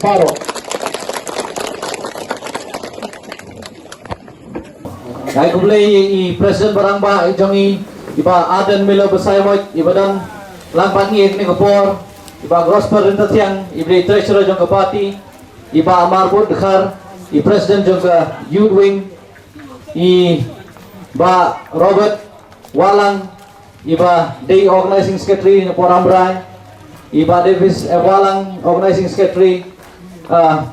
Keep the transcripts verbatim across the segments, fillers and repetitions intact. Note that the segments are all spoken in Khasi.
Paro. Ngai khublei i President ba rangbah i jong i, i Bah Ardent Miller Basaiawmoit, i ba don lang bad ngi ha kane ka por, i Bah Grosper Ryntathiang, i ba dei Treasurer jong ka party, i Bah Amarbud Dkhar, i President jong ka Youth Wing, i Bah Robert Wahlang, i ba dei Organizing Secretary na Porambrai, i Bah Davis F Wahlang, Organizing Secretary, ah,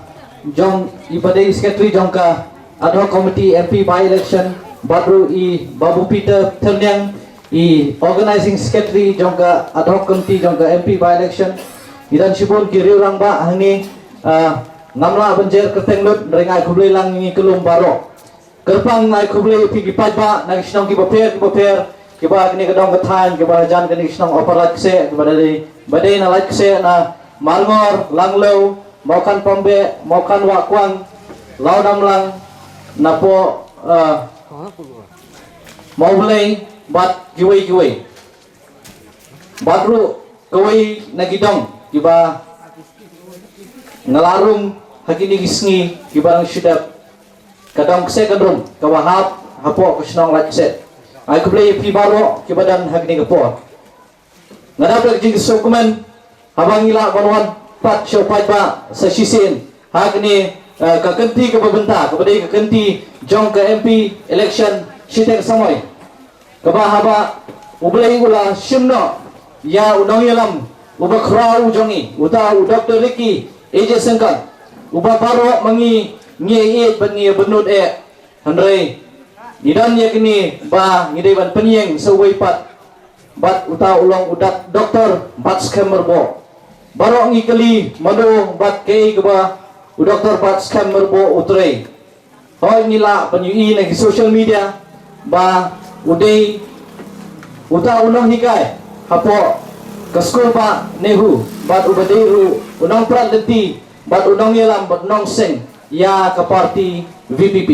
jong, i ba dei Secretary jong ka Ad Hoc Committee M P by-election, bad ruh i Babu Peter Thyrniang, i Organizing Secretary jong ka Ad Hoc Committee jong ka M P by-election. Ngi don shibun ki riew rangbah hangne, ah, ngam lah ban jer kyrteng lut, hynrei ngai khublei lang ïa ngi kyllum baroh. Kyrpang ngai khublei ïa phi ki paidbah na ki shnong kiba pher kiba pher, kiba ha kane ka dong ka thaiñ, kiba hajan kane ka shnong Upper Laitksheh, kiba dei, ba dei na Laitksheh, na Marngor, Langlew, Mawkhan Pambeh, Mawkhan Wahkwang, Lawdamlang, napoh, eh, Mawblei, bad kiwei kiwei. Bad ruh kawei na ki dong kiba nga la rung ha kine ki sngi kiba dang shu dep, ka dong Kseh Kynrum kaba hap hapoh ka shnong Laitksheh. Ai khublei ïa phi baroh kiba don ha kine ka por. Nga dap da ka jingsngewkmen haba ngi lah ban wan pat sha u paidbah sa shisien ha kane, eh, ka kynti kaba bynta, kaba dei ka kynti jong ka M P election shiteng samoi. Kaba haba U Blei u la shim noh ïa u nongïalam uba khraw u jong ngi, uta u Doctor Ricky A J Syngkon, uba baroh ma ngi ngi ïeit bad ngi bynnud eh. Hynrei ngi don ïa kine ba ngi dei ban pynïeng sa uwei pat, bad uta u long u Dak-, Doctor Batskhem Myrboh. Baroh ngi kylli mano bad kaei kaba u Doctor Batskhem Myrboh u trei. Hooid, ngi lah ban ïohi na ki social media ba u dei uta u nonghikai hapoh ka skul bah NEHU, bad uba dei ruh u nongprat lynti bad u nongïalam bad nongseng ïa ka party V P P.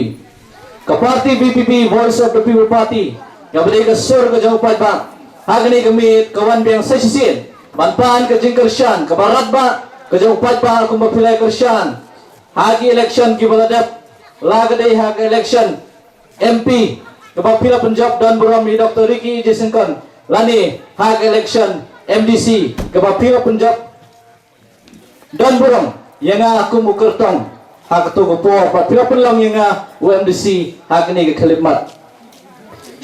Ka party V P P, Voice of the People Party, kaba dei ka sur ka jong u paidbah, ha kane ka miet ka wan biang sa shisien ban pan ka jingkyrshan kaba radbah ka jong u paidbah, kumba phi la kyrshan ha ki election kiba la dep, la ka dei ha ka election M P kaba phi la pynjop don burom ïa Doctor Ricky A J Syngkon, lane ha ka election M D C kaba phi la pynjop don burom ïa nga kum u kyrtong ha kato ka por, bad phi la pynlong ïa nga u M D C ha kane ka khyllipmat.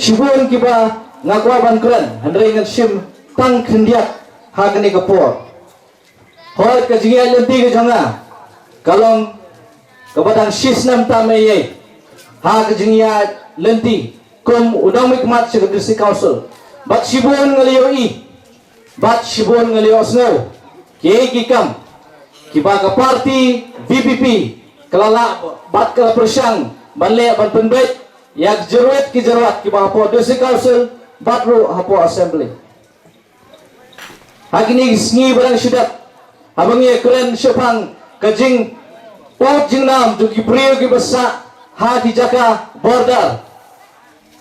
Shibun kiba nga kwah ban kren, hynrei ngan shim tang khyndiat ha kane ka por. Hooid, ka jingïaid lynti ka jong nga ka long kaba dang shi snem tam ei ei ha ka jingïaid lynti kum u nongmihkhmat sha ka District Council. Bad shibun nga la ïohi bad shibun nga la ïohsngew kiei ki kam kiba ka party V P P ka la lah bad ka la pyrshang ban leh ban pynbeit ïa ki jyrwet ki jyrwat kiba hapoh District Council bad ruh hapoh Assembly. Ha kine ki sngi ba dang shu dep, haba ngi ïakren shaphang ka jingud jingnam jong ki briew kiba sah ha ki jaka border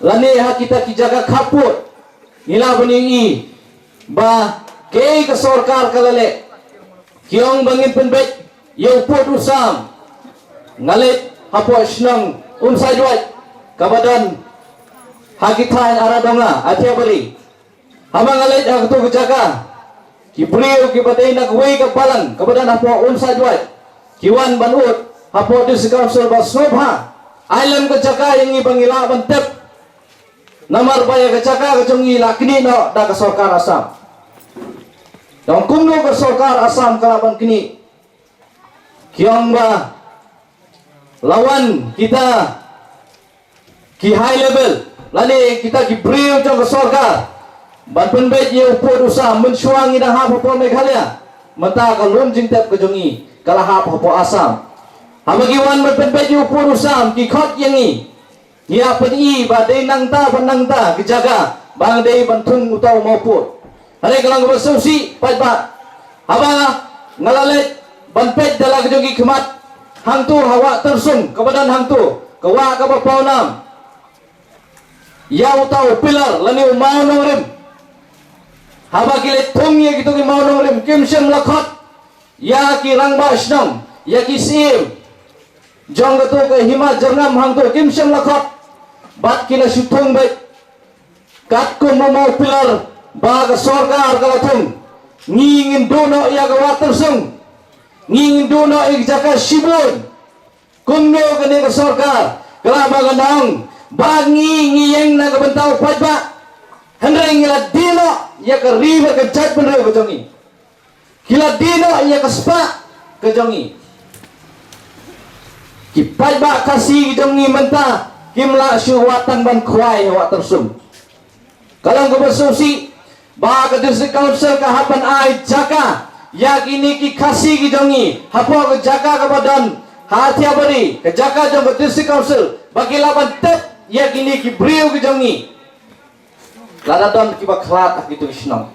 lane ha kita ki jaka khappud, ngi lah ban ïohi ba kaei ka sorkar ka la leh. Ki ong ba ngin pynbeit ïa u pud u sam. Nga leit hapoh shnong Umsaidwait kaba don ha ki thaiñ Aradonga, Athiabari. Haba nga leit ha kato ka jaka, ki briew kiba dei na kawei ka balang kaba don hapoh Umsaidwait ki wan ban ud hapoh District Council ba sngewbha ai lem ka jaka ïa ngi ba ngi lah ban tep. Namar ba ïa ka jaka ka jong ngi la knieh noh da ka sorkar Assam. Dang kumno ka sorkar Assam ka lah ban knieh? Ki ong ba la wan kita ki high level lane kita ki briew jong ka sorkar ban pynbeit ïa u pud u sam mynshuwa ngi dang hap hapoh Meghalaya. Mynta ka lum jingtep ka jong ngi ka la hap hapoh Assam. Haba ki wan ban pynbeit ïa u pud u sam ki khot ïa ngi. Ngi ïa pyni ba dei nangta bad nangta ki jaka ba nga dei ban thung uta u mawpud. Hynrei ka long kaba sngewsih paidbah. Haba nga la leit ban peit da la ka jong ki khmat hangto ha Wah Tyrsung kaba don hangto, ka wah kaba pawnam. Ïa uta u pillar lane u mawnongrim. Haba ki leit thung ïa kito ki mawnongrim kim shym la khot ïa ki rangbah shnong, ïa ki syiem jong kato ka hima Jyrngam hangto kim shym la khot, bad ki la shu thung beit. Katkum u maw pillar ba ka sorkar ka la thung, ngi ngin duh noh ïa ka Wah Tyrsong, ngi ngin duh noh ïa ka jaka shibun. Kumno kane ka sorkar ka lah ban ong ba ngi ngi ïeng na ka bynta u paidbah, hynrei ngi la die noh ïa ka ri bad ka jaitbynriew ka jong ngi. Ki la die noh ïa ka spah ka jong ngi. Ki paidbah Khasi ki jong ngi mynta kim lah shuh wat tang ban khwai ha Wah Tyrsong. Ka long kaba sngewsih ba ka District Council ka hap ban ai jaka ïa kine ki Khasi ki jong ngi hapoh ka jaka kaba don ha Thiabari, ka jaka jong ka District Council, ba ki lah ban tep ïa kine ki briew ki jong ngi. Lada don kiba khlad ha kito ki shnong,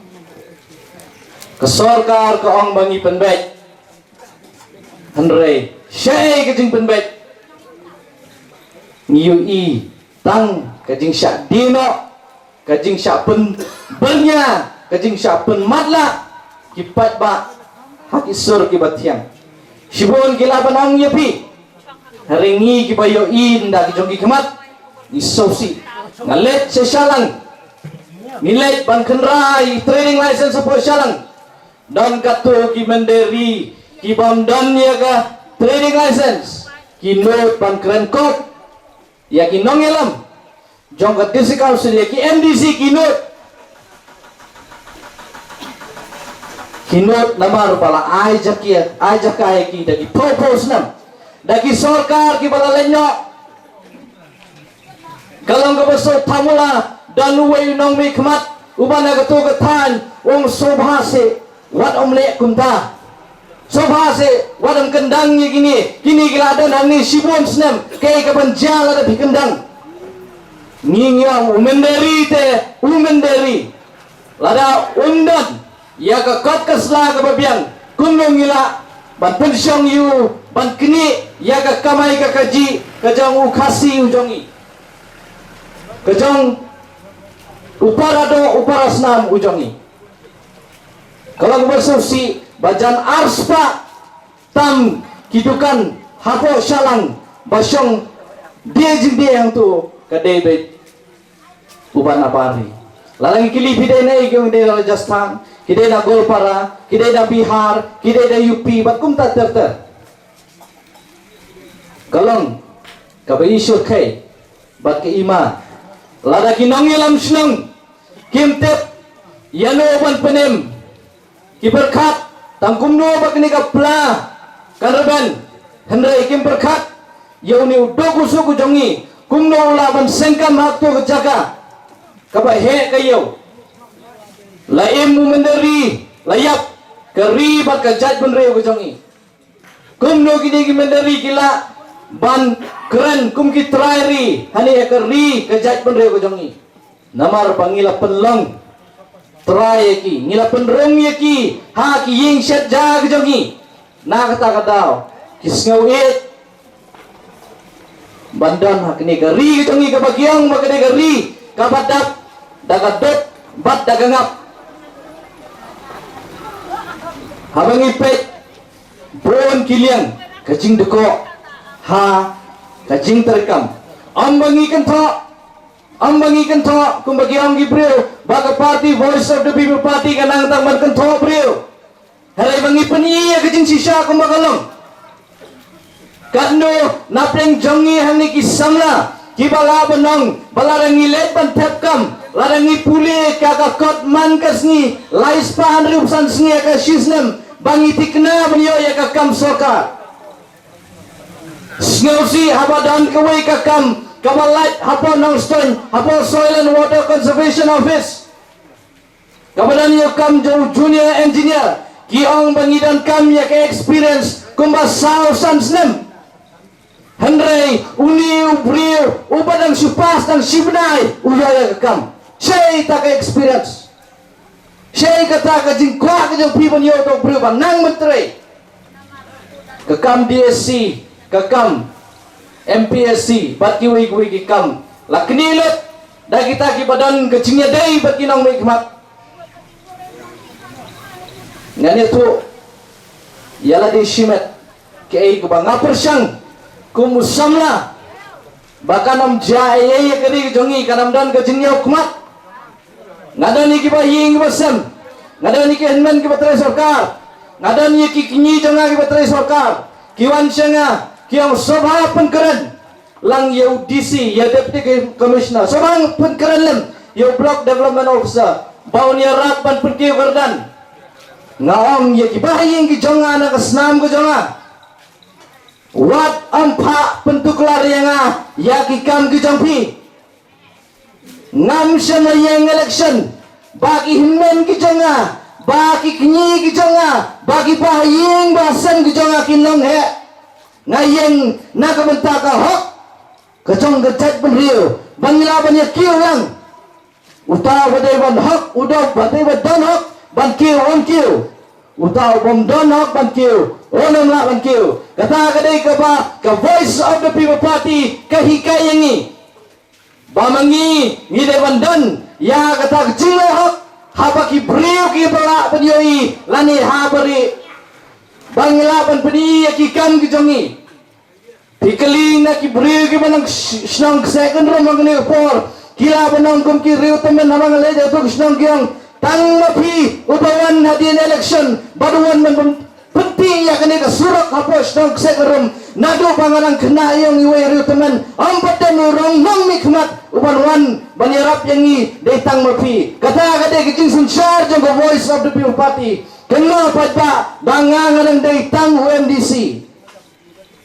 ka sorkar ka ong ba ngi pynbeit. Hynrei shaei ka jingpynbeit? Ngi ïohi tang ka jingshah die noh, ka jingshah pynbyrngia, ka jingshah pynmatlah ki paidbah ha ki sur kiba thiang. Shibun ki lah ban ong ïa phi, hynrei ngi kiba ïohi da ki jong ki khmat, ngi sngewsih. Nga leit sha Shillong, ngi leit ban kynra ïa trading license hapoh Shillong. Don katto ki mynder ri ki bym don ïa ka trading license, ki nud ban kren kop ïa ki nongïalam jong ka District Council, ïa ki M D C ki nud. Ki nud namar ba la ai jaka, ai jaka ïa ki da ki phew phew snem da ki sorkar kiba la leit noh. Ka long kaba sngewthuh mula, don uwei u nongmihkhmat uba na kato ka thaiñ, u ong, sngewbha seh wat ym leh kumta. Sngewbha seh wat ym kyndang ïa kine, kine ki la don hangne shibun snem, kaei kaban jia lada phi kyndang? Ngi ngi ong u mynder ri te u mynder ri. Lada um don ïa ka kot ka sla kaba biang, kumno ngi lah ban pynshong ïa u ban knieh ïa ka kamai ka kajih ka jong u Khasi u jong ngi, ka jong u para doh u para snam u jong ngi? Ka long kaba sngewsih ba jan arspah tam ki dukan hapoh Shillong ba shong die jingdie hangto ka dei beit u ban abar ri. Lada ngi kylli phi dei naei, ki ong dei na Rajasthan, ki dei na Goalpara, ki dei na Bihar, ki dei na U P bad kumta ter ter. Ka long kaba i shyrkhei bad ka i ma. Lada ki nongïalam shnong kim tip ïano ban pynim, ki pyrkhat tang kumno ba kane ka pla kan rben, hynrei kim pyrkhat ïa une u duk u suk u jong ngi, kumno u lah ban seng kam ha kato ka jaka kaba heh ka ïew. La im u mynder ri, la ïap ka ri bad ka jaitbynriew ka jong ngi. Kumno kine ki mynder ri ki lah ban kren kum ki trai ri hane ha ka ri ka jaitbynriew ka jong ngi? Namar ba ngi la pynlong trai ïa ki, ngi la pynrung ïa ki ha ki ïing shet ja ka jong ngi. Na kata ka daw ki sngew ïeit ban don ha kane ka ri ka jong ngi kaba ki ong ba kane ka ri kaba dap da ka dud bad da ka ngap. Haba ngi peit bun ki liang ka jingdkoh ha ka jingtreikam. Ym ba ngi kynthoh, ym ba ngi kynthoh kumba ki ong ki briew ba ka party Voice of the People Party ka nang tang ban kynthoh briew. Hynrei ba ngi pyni ïa ka jingshisha kumba ka long. Katno na pdeng jong ngi hangne ki samla kiba lah ban ong ba lada ngi leit ban thep kam, lada ngi pule ka ka kot man ka sngi, lai spah hynriewphew san sngi ha ka shi snem ba ngi thikna ban ïoh ïa ka kam sorkar. Sngewsih haba don kawei ka kam kaba lait hapoh Nongstoiñ, hapoh Soil and Water Conservation Office, kaba don ïa u kam jong u junior engineer, ki ong ba ngi donkam ïa ka experience kumba saw san snem. Hynrei une u briew uba dang shu pass tang shi bnai u ïoh ïa ka kam. Shaei ta ka experience? Shaei kata ka jingkwah ka jong phi ban ïoh uto u briew ba nang ban trei? Ka kam D S C, ka kam M P S C bad kiwei kiwei ki kam la knieh lut da kita kiba don ka jingïadei bad ki nongmihkhmat. Ngan ïathuh ïa lade shimet. Kaei kaba nga pyrshang kum u samla ba kan ym jia ei ei ïa ka ri ka jong ngi, kan ym don ka jingïaw khmat. Nga don ïa ki bahaïing ki basem, nga don ïa ki hynmen ki ba trei sorkar, nga don ïa ki kñi jong nga ki ba trei sorkar, ki wan sha nga ki ong sngewbha pynkren lang ïa u D C, ïa Deputy Commissioner, sngewbha pynkren lem ïa u Block Development Officer ba un ïarap ban pynkiew kyrdan. Nga ong ïa ki bahaïing ki jong nga na ka snam ka jong nga, wat ym phah pyntuklar ïa nga ïa ki kam ki jong phi. Ngam shym la ïeng election ba ki hynmen ki jong nga, ba ki kñi ki jong nga, ba ki bahaïing bahasem ki jong nga kin long heh. Nga ïeng na ka bynta ka hok ka jong ka jaitbynriew, ban ïa lah ban ïa kiew lang. Uta uba dei ban hok, uta uba dei ban don hok ban kiew, un kiew. Uta uba ym don hok ban kiew, un ym lah ban kiew. Kata ka dei kaba ka Voice of the People Party ka hikai ïa ngi. Ba ma ngi ngi dei ban don ïa kata ka jingleh hok ha ba ki briew ki ba lah ban ïohi lane ha ba ri ba ngi lah ban pyni ïa ki kam ki jong ngi. Phi kylli na ki briew ki ba nang sh- shnong kseh kynrum ha kane ka por, ki lah ban ong kum ki riew tymmen ha ba nga leit ha tu ka shnong ki ong, tang ma phi uba wan hadien election bad u wan ban pynti ïa kane ka surok hapoh shnong kseh kynrum. Naduh ba nga nang khynnah ïong iwei riew tymmen, ym pat don u rong nongmihkhmat uban wan ban ïarap ïa ngi, dei tang ma phi. Kata ka dei ka jingsynshar jong ka Voice of the People Party. Kynmaw paidbah ba nga nga nang dei tang u M D C.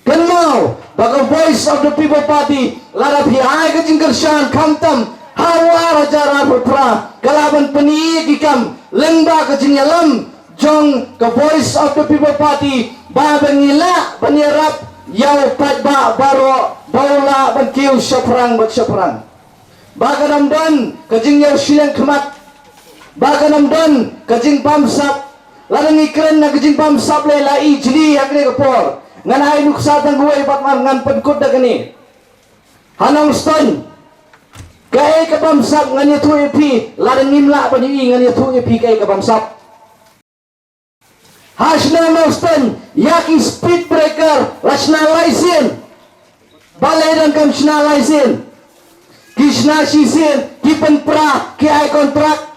Kynmaw ba ka Voice of the People Party, lada phi ai ka jingkyrshan khamtam ha u ar hajar arphew phra, ka lah ban pyni ki kam lyngba ka jingïalam jong ka Voice of the People Party, ba ba ngi lah ban ïarap ïa u paidbah baroh ba u lah ban kiew shaphrang bad shaphrang. Ba kan ym don ka jingïaw shiliang khmat, ba kan ym don ka jingbamsap. Lada ngi kren na ka jingbamsap, lei la i jli ha kane ka por, ngan ai nuksa tang kawei bad ngan pynkut da kane. Ha Nongstoiñ, kaei ka bamsap ngan ïathuh ïa phi, lada ngim lah ban ïohi ngan ïathuh ïa phi kaei ka bamsap. Ha shnong Nongstoiñ ïa ki speed breaker la shna lai sien. Balei dang kam shna lai sien? Ki shna shisien, ki pynpra, ki ai kontrak.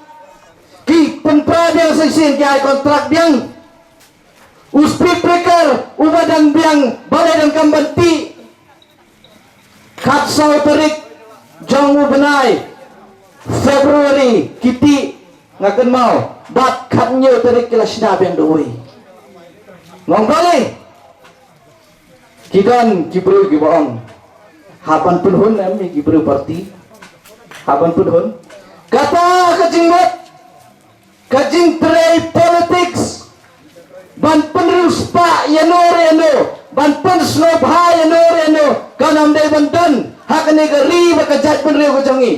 Ki pynpra biang shisien, ki ai kontrak biang. U speed breaker uba dang biang, balei dang kam ban tih? Khatsaw tarik jong u bnai February ki tih, nga kynmaw, bad khathynñiew tarik ki la shna biang da uwei. Nga ong balei? Ki don ki briew kiba ong, hap ban pynhun em, ki briew party, hap ban pynhun. Kata ka jingmut ka jingtrei politics ban pynriewspah ïano re ïano, ban pynsngewbha ïano re ïano, kan ym dei ban don ha kane ka ri bad ka jaitbynriew ka jong ngi.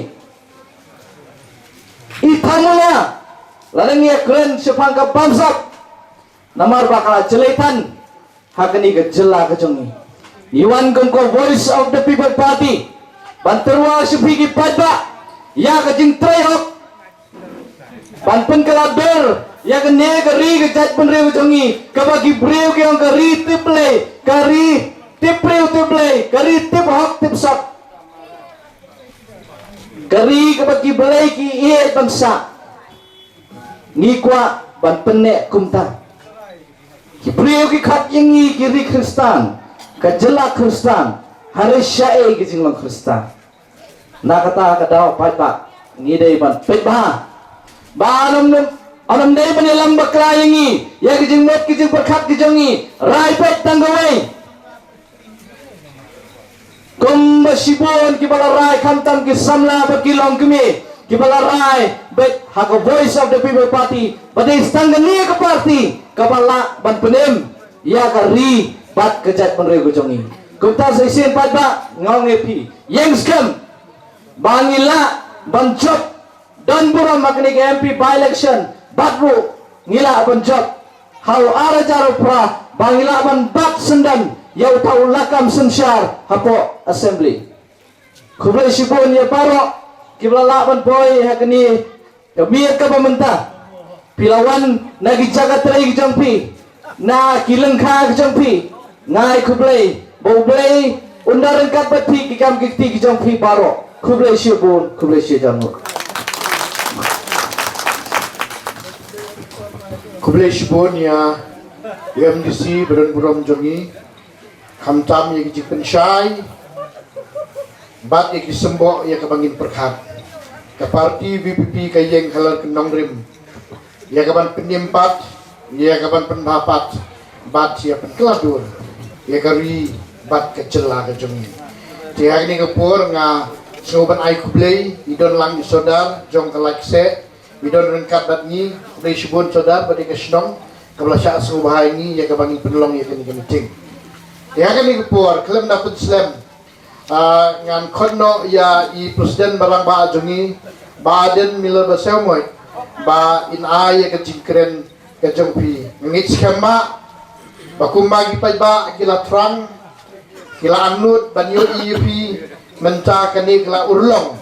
I thaw mula lada ngi ïa kren shaphang ka bamsap, namar ba ka la jlei than ha kane ka jylla ka jong ngi. Ngi wan kum ka Voice of the People Party ban tyrwa sha phi ki paidbah ïa ka jingtrei hok, ban pynkylla dur ïa kane ka ri ka jaitbynriew ka jong ngi, kaba ki briew ki ong ka ri tip Blei, ka ri tip briew tip Blei, ka ri tip hok tip sap, ka ri kaba ki Blei ki ïeit ban sah. Ngi kwah ban pynneh kumta. Ki briew ki khot ïa ngi ki ri Khristan, ka jylla Khristan, hynrei shaei ka jinglong Khristan? Na kata ka daw paidbah, ngi dei ban peit bha ba ym, ym dei ban ïalam bakla ïa ngi ïa ki jingmut ki jingpyrkhat ki jong ngi. Rai peit tang kawei. Kumba shibun kiba la rai, khamtam ki samla bad ki longkmie, kiba la rai beit ha ka Voice of the People Party, ba dei tang kane ka party kaba lah ban pynim ïa ka ri bad ka jaitbynriew ka jong ngi. Kumta sa shisien paidbah, nga ong ïa phi, ïeng skhem ba ngi lah ban jop don burom ha kane ka M P by-election, bad ruh ngi lah ban jop ha u ar hajar arphew phra ba ngi lah ban bat syndon ïa uta u lakam synshar hapoh Assembly. Khublei shibun ïa baroh kiba la lah ban poi ha kane ka miet kaba mynta. Phi la wan na ki jaka trei ki jong phi, na ki lyngkha ki jong phi, Nga ai khublei ba U Blei un da ryngkat bad phi ki kam ki kti ki jong phi baroh. Khublei shibun, khublei shihajar nguh. Khublei shibun ïa u M D C ba don burom jong ngi. Khamtam ïa ki jingpynshai bad ïa ki symboh ïa kaba ngin pyrkhat. Ka party V P P ka ïeng halor ka nongrim ïa kaban pynim pat, ïa kaban pynbha pat bad ïa pynkylla dur ïa ka ri bad ka jylla ka jong ngi. Te ha kane ka por nga sngew ban ai khublei, i don lang i sordar jong ka Laitkaseh, i don ryngkat bad ngi. Khublei shibun sordar bad ïa ka shnong kaba la shah sngewbha ïa ngi ïa kaba ngi pynlong ïa kane ka meeting. Te ha kane ka por khlem da pynslem, ah, ngan khot noh ïa i President ba rangbah jong ngi, Bah Ardent Miller Basaiawmoit, ba in ai ïa ka jingkren ka jong phi. Nga ngeit skhem ba, ba kumba ki paidbah ki la thrang, ki la angnud ban ïohi ïa phi, mynta kane ka la urlong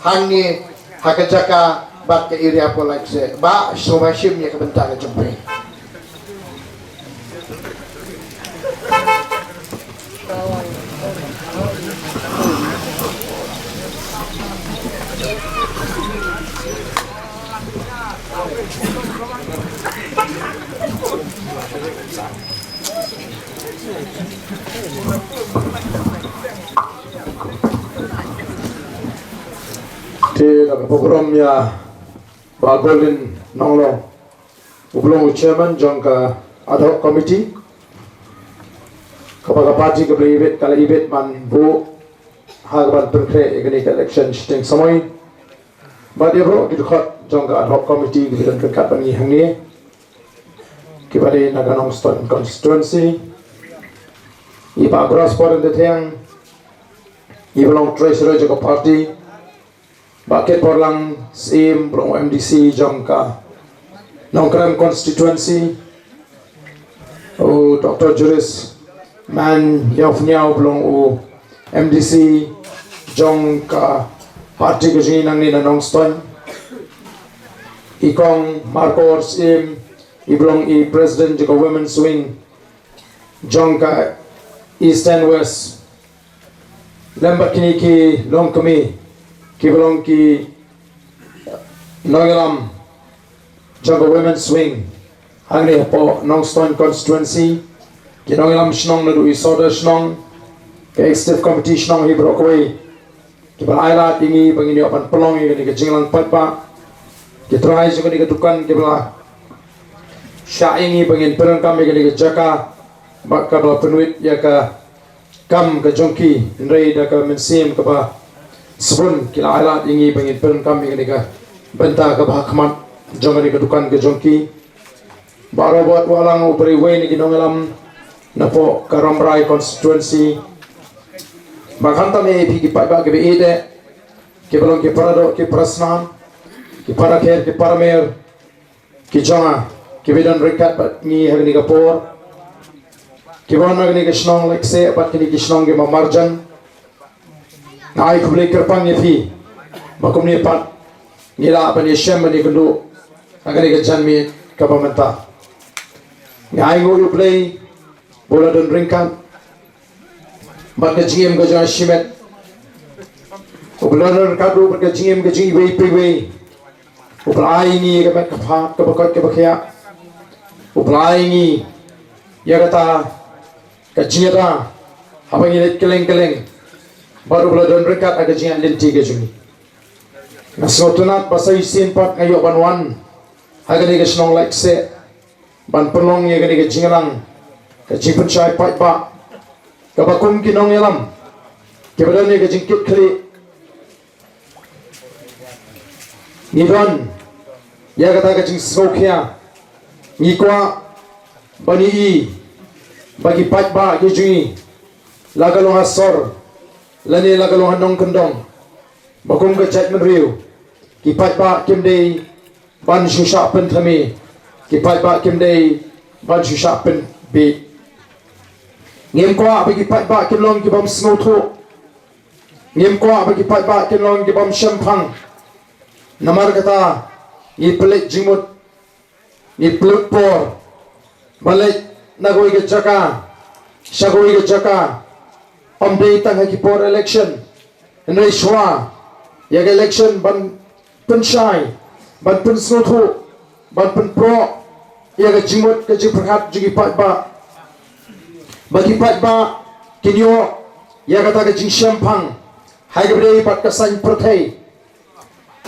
hangne ha ka jaka bad ka area hapoh Laitkaseh. Bah, sngewbha shim ïa ka bynta ka jong phi. Te da kaba burom ïa Bah Golin Nonglong, uba long u chairman jong ka ad hoc committee kaba ka party kaba la ibit, ka la ibit ban buh ha kaban pynkhreh ïa kane ka election shiteng samoi. Bad ïa baroh ki dkhot jong ka ad hoc committee kiba don ryngkat bad ngi hangne, kiba dei na ka Nongstoiñ constituency, i Bah Graspor Yndathiang, iba long treasurer jong ka party, Bah Kitborlang Syiem, ba long M D C jong ka Nongkrem constituency, u Doctor Juris Man Ïawphniaw, ba long u M D C jong ka party ka jong ngi nangne na Nongstoiñ, i Kong Markor Syiem, iba long i president jong ka women's wing jong ka East and West, lem bad kine ki longkmie kiba long ki nongïalam jong ka women's wing hangne hapoh Nongstoiñ constituency, ki nongïalam shnong naduh i sordar shnong, ka executive committee shnong, hi baroh kawei kiba la ai lad ïa ngi ba ngin ïoh ban pynlong ïa kane ka jingïalang paidbah, ki trai jong kane ka dukan kiba la shah ïa ngi ba ngin pyndonkam ïa kane ka jaka bad kaba la pynwit ïa ka kam ka jong ki, hynrei da ka mynsiem kaba sbun ki la ai lad ïa ngi ba ngin pyndonkam ïa kane ka bynta kaba ha khmat jong kane ka dukan ka jong ki. Bah Robert Wahlang, uba dei uwei na ki nongïalam napoh ka Rambrai constituency. Bad khamtam ïa phi ki paidbah kiba ïeit, kiba long ki paradoh ki parasnam, ki parakher ki paramer ki jong nga, kiba don ryngkat bad ngi ha kane ka por, kiba wan na kane ka shnong Laitkaseh bad kine ki shnong ki marjan. Nga ai khublei kyrpang ïa phi ba kumne pat ngi lah ban ïashem ban ïakynduh ha kane ka janmiet kaba mynta. Nga ai nguh ïa U Blei ba u la don ryngkat bad ka jingim ka jong nga shimet, uba la don ryngkat ruh bad ka jingim ka jong iwei pa iwei, uba la ai ïa ngi ka met ka phad kaba koit kaba khiah, uba la ai ïa ngi ïa kata ka jingïada haba ngi leit kylleng kylleng, bad uba la don ryngkat ha ka jingïaid lynti ka jong ngi. Nga sngewtynnat ba sa shisien pat nga ïoh ban wan ha kane ka shnong Laitkaseh ban pynlong ïa kane ka jingïalang, ka jingpynshai paidbah, kaba kum ki nongïalam kiba don ïa ka jingkitkhlieh, ngi don ïa kata ka jingsngewkhia. Ngi kwah ban ïohi ba ki paidbah ki jong ngi, la ka long ha sor lane la ka long ha nongkyndong, ba kum ka jaitbynriew, ki paidbah kim dei ban shu shah pynthame, ki paidbah kim dei ban shu shah pynbiej. Ngim kwah ba ki paidbah kin long ki bym sngewthuh. Ngim kwah ba ki paidbah kin long ki bym shemphang. Namar kata, ngi pynleit jingmut, ngi pynlut por ban leit na kawei ka jaka sha kawei ka jaka, ym dei tang ha ki por election, hynrei shuwa ïa ka election ban pynshai, ban pynsngewthuh, ban pynproh ïa ka jingmut ka jingpyrkhat jong ki paidbah, ba ki paidbah kin ïoh ïa kata ka jingshemphang ha kaba ïadei bad ka saiñ pyrthei.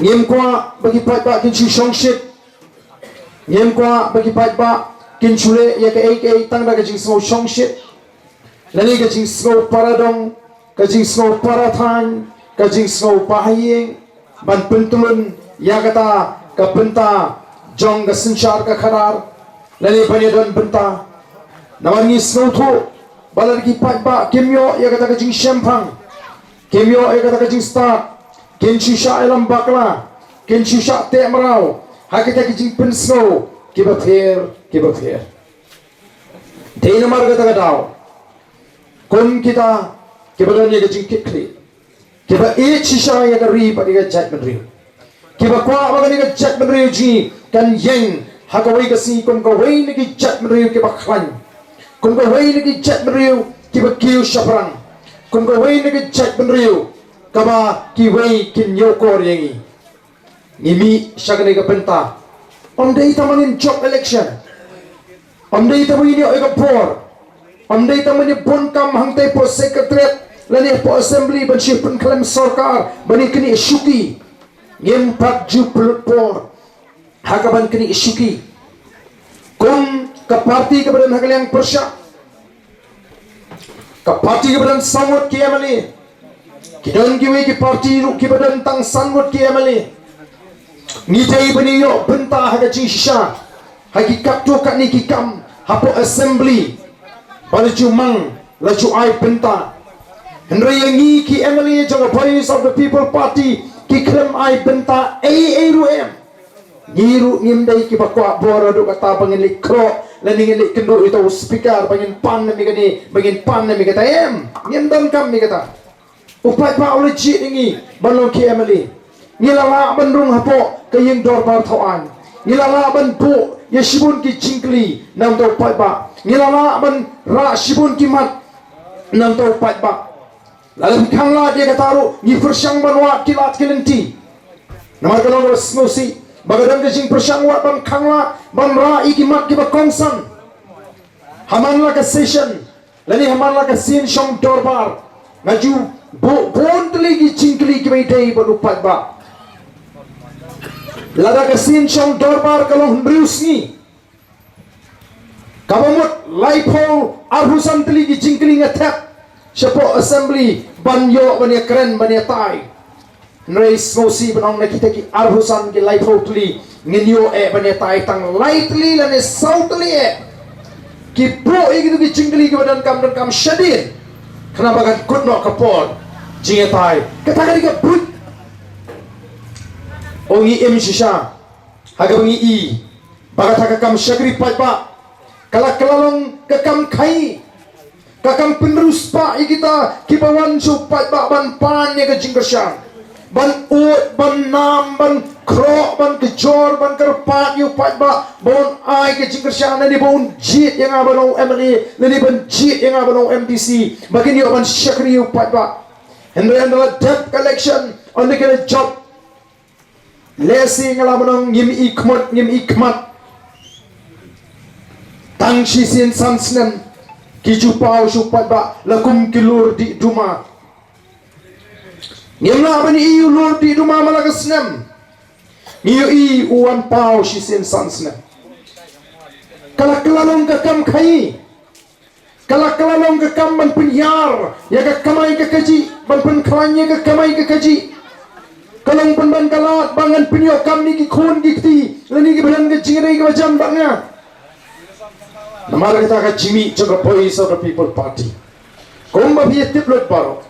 Ngim kwah ba ki paidbah kin shu shongshit. Ngim kwah ba ki paidbah kin shu leh ïa kaei kaei tang da ka jingsngew shongshit, lane ka jingsngew paradong, ka jingsngew parathaiñ, ka jingsngew bahaïing, ban pyntylun ïa kata ka bynta jong ka synshar ka khadar, lane ban ïadon bynta. Namar ngi sngewthuh ba lada ki paidbah kim ïoh ïa kata ka jingshemphang, kim ïoh ïa kata ka jingstad, kin shu shah ïalam bakla, kin shu shah teh mraw ha kita ki jingpynsngew kiba pher kiba pher. Dei namar kata ka daw, kum kita kiba don ïa ka jingkitkhlieh, kiba ïeit shisha ïa ka ri bad ïa ka jaitbynriew, kiba kwah ba kane ka jaitbynriew jong ngi kan ïeng ha kawei ka sngi kum kawei na ki jaitbynriew kiba khlaiñ, kum kawei na ki jaitbynriew kiba kiew shaphrang, kum kawei na ki jaitbynriew kaba kiwei kin ïoh kor ïa ngi. Ngi mih sha kane ka bynta, ym dei tang ba ngin jop election, ym dei tang ba ngin ïoh ïa ka bor, ym dei tang ba ngin bun kam hangtei hapoh Secretariat lane hapoh Assembly ban shu pynkhlem sorkar ban ïa knieh shuki. Ngim pat ju pynlut por ha ka ban knieh shuki. Kum ka party kaba don ha ka liang pyrshah, ka party kaba don saw ngut ki MLA, ki don kiwei ki party ruh kiba don tang san ngut ki MLA. Ngi dei ban ïoh bynta ha ka jingshisha ha ki katto katne ki kam hapoh Assembly, ba la ju mang, la ju ai bynta. Hynrei ïa ngi ki MLA jong ka Voice of the People Party, ki khlem ai bynta ei ei ruh em. Ngi ruh ngim dei kiba kwah bor haduh katta ba ngin leit khroh lane ngin leit kynduh ïa uta u speaker ba ngin pan na me kane, ba ngin pan na me kata, em. Ngim donkam ïa kata. U paidbah u la jied ïa ngi ban long ki MLA. Ngi la lah ban rung hapoh ka ïing dorbar thaw aiñ. Ngi la lah ban buh ïa shibun ki jingkylli na bynta u paidbah. Ngi la lah ban rah shibun ki mat na bynta u paidbah. Lada phi khanglad ïa kata ruh, ngi pyrshang ban wad ki lad ki lynti. Namar ka long kaba sngewsih ba ka don ka jingpyrshang wat ban khanglad ban rah ïa ki mat kiba kongsan. Ha man la ka session lane ha man la ka sien shong dorbar, nga ju buh bun tylli ki jingkylli kiba ïadei bad u paidbah. Lada ka sien shong dorbar ka long hynriew sngi, kaba mut laiphew arphew san tylli ki jingkylli nga thep shapoh Assembly ban ïoh ban ïakren ban ïatai. Hynrei sngewsih ban ong, na kita ki arphew san ki laiphew tylli ngin ïoh eh ban ïatai tang lai tylli lane saw tylli eh. Ki buh ïa kito ki jingkylli kiba donkam donkam shadien, khnang ba kan kut noh ka por jingïatai. Kata ka dei ka buit. Ong, ngi im shisha ha kaba ngi i ba kata ka kam shakri paidbah ka la, ka la long ka kam khaii, ka kam pynriewspah ïa kita kiba wan sha u paidbah ban pan ïa ka jingkyrshan, ban ud, ban nam, ban khroh, ban kjor, ban kyrpad ïa u paidbah ba un ai ka jingkyrshan, lane ba un jied ïa nga ban long u MLA, lane ban jied ïa nga ban long u MDC, ba kin ïoh ban shakri ïa u paidbah. Hynrei ynda la dep ka election, ynda ki la jop, lehse nga lah ban ong ngim i khmut, ngim i khmat. Tang shisien san snem ki ju paw sha u paidbah la kum ki lur dih duma. Ngim lah ban i u lur dih duma man la ka snem. Ngi ïohi u wan paw shisien san snem. Ka la, ka la long ka kam khaii. Ka la, ka la long ka kam ban pynhiar ïa ka kamai ka kajih, ban pynkhlaiñ ïa ka kamai ka kajih. Ka long pynban ka lad ba ngan pynïoh kam ïa ki khun ki kti lane kiba don ka jingïadei kaba jan bad nga. Namar kata ka jingmih jong ka Voice of the People Party, kumba phi ïa tip lut baroh,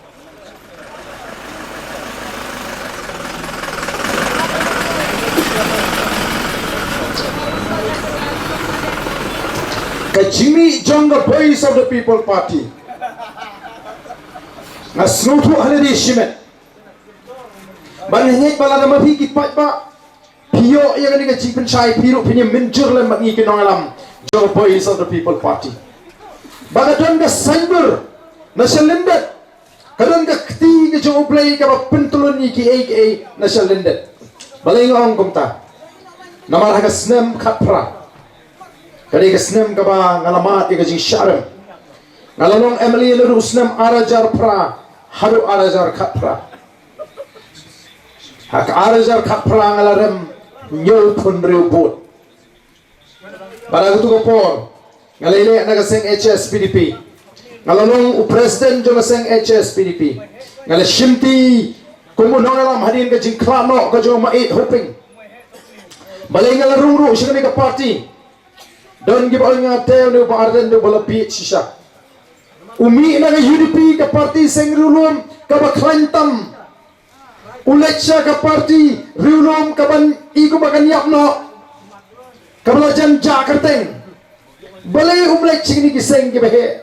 ka jingmih jong ka Voice of the People Party, nga sngewthuh ha lade shimet ban ngeit ba lada ma phi ki paidbah phi ïoh ïa kane ka jingpynshai, phi ruh phin ïa mynjur lem bad ngi ki nongïalam jong ka Voice of the People Party. Ba ka don ka saiñdur na sha lyndet, ka don ka kti ka jong U Blei kaba pyntlun ïa kiei kiei na sha lyndet. Balei nga ong kumta? Namar ha ka snem khatphra, ka dei ka snem kaba nga la mad ïa ka jingshah rem. Nga la long M L A naduh u snem ar hajar phra haduh ar hajar khatphra. Ha ka ar hajar khatphra nga la rem hynñiewphew hynriew vote. Bad ha katu ka por nga la ïaleh na ka seng H S P D P. Nga la long u president jong ka seng H S P D P. Nga la shimti kum u nongïalam hadien ka jingkhlad noh ka jong u Maieit Hoping. Balei nga la rung ruh sha kane ka party? Don kiba ong ïa nga te une u Bah Ardent u ba la bieit shisha. U mih na ka U D P, ka party seng riewlum kaba khlaiñ tam. U leit sha ka party riewlum kaban i kumba kan ïap noh, kaba la jan jah kyrteng. Balei um leit sha kine ki seng kiba heh?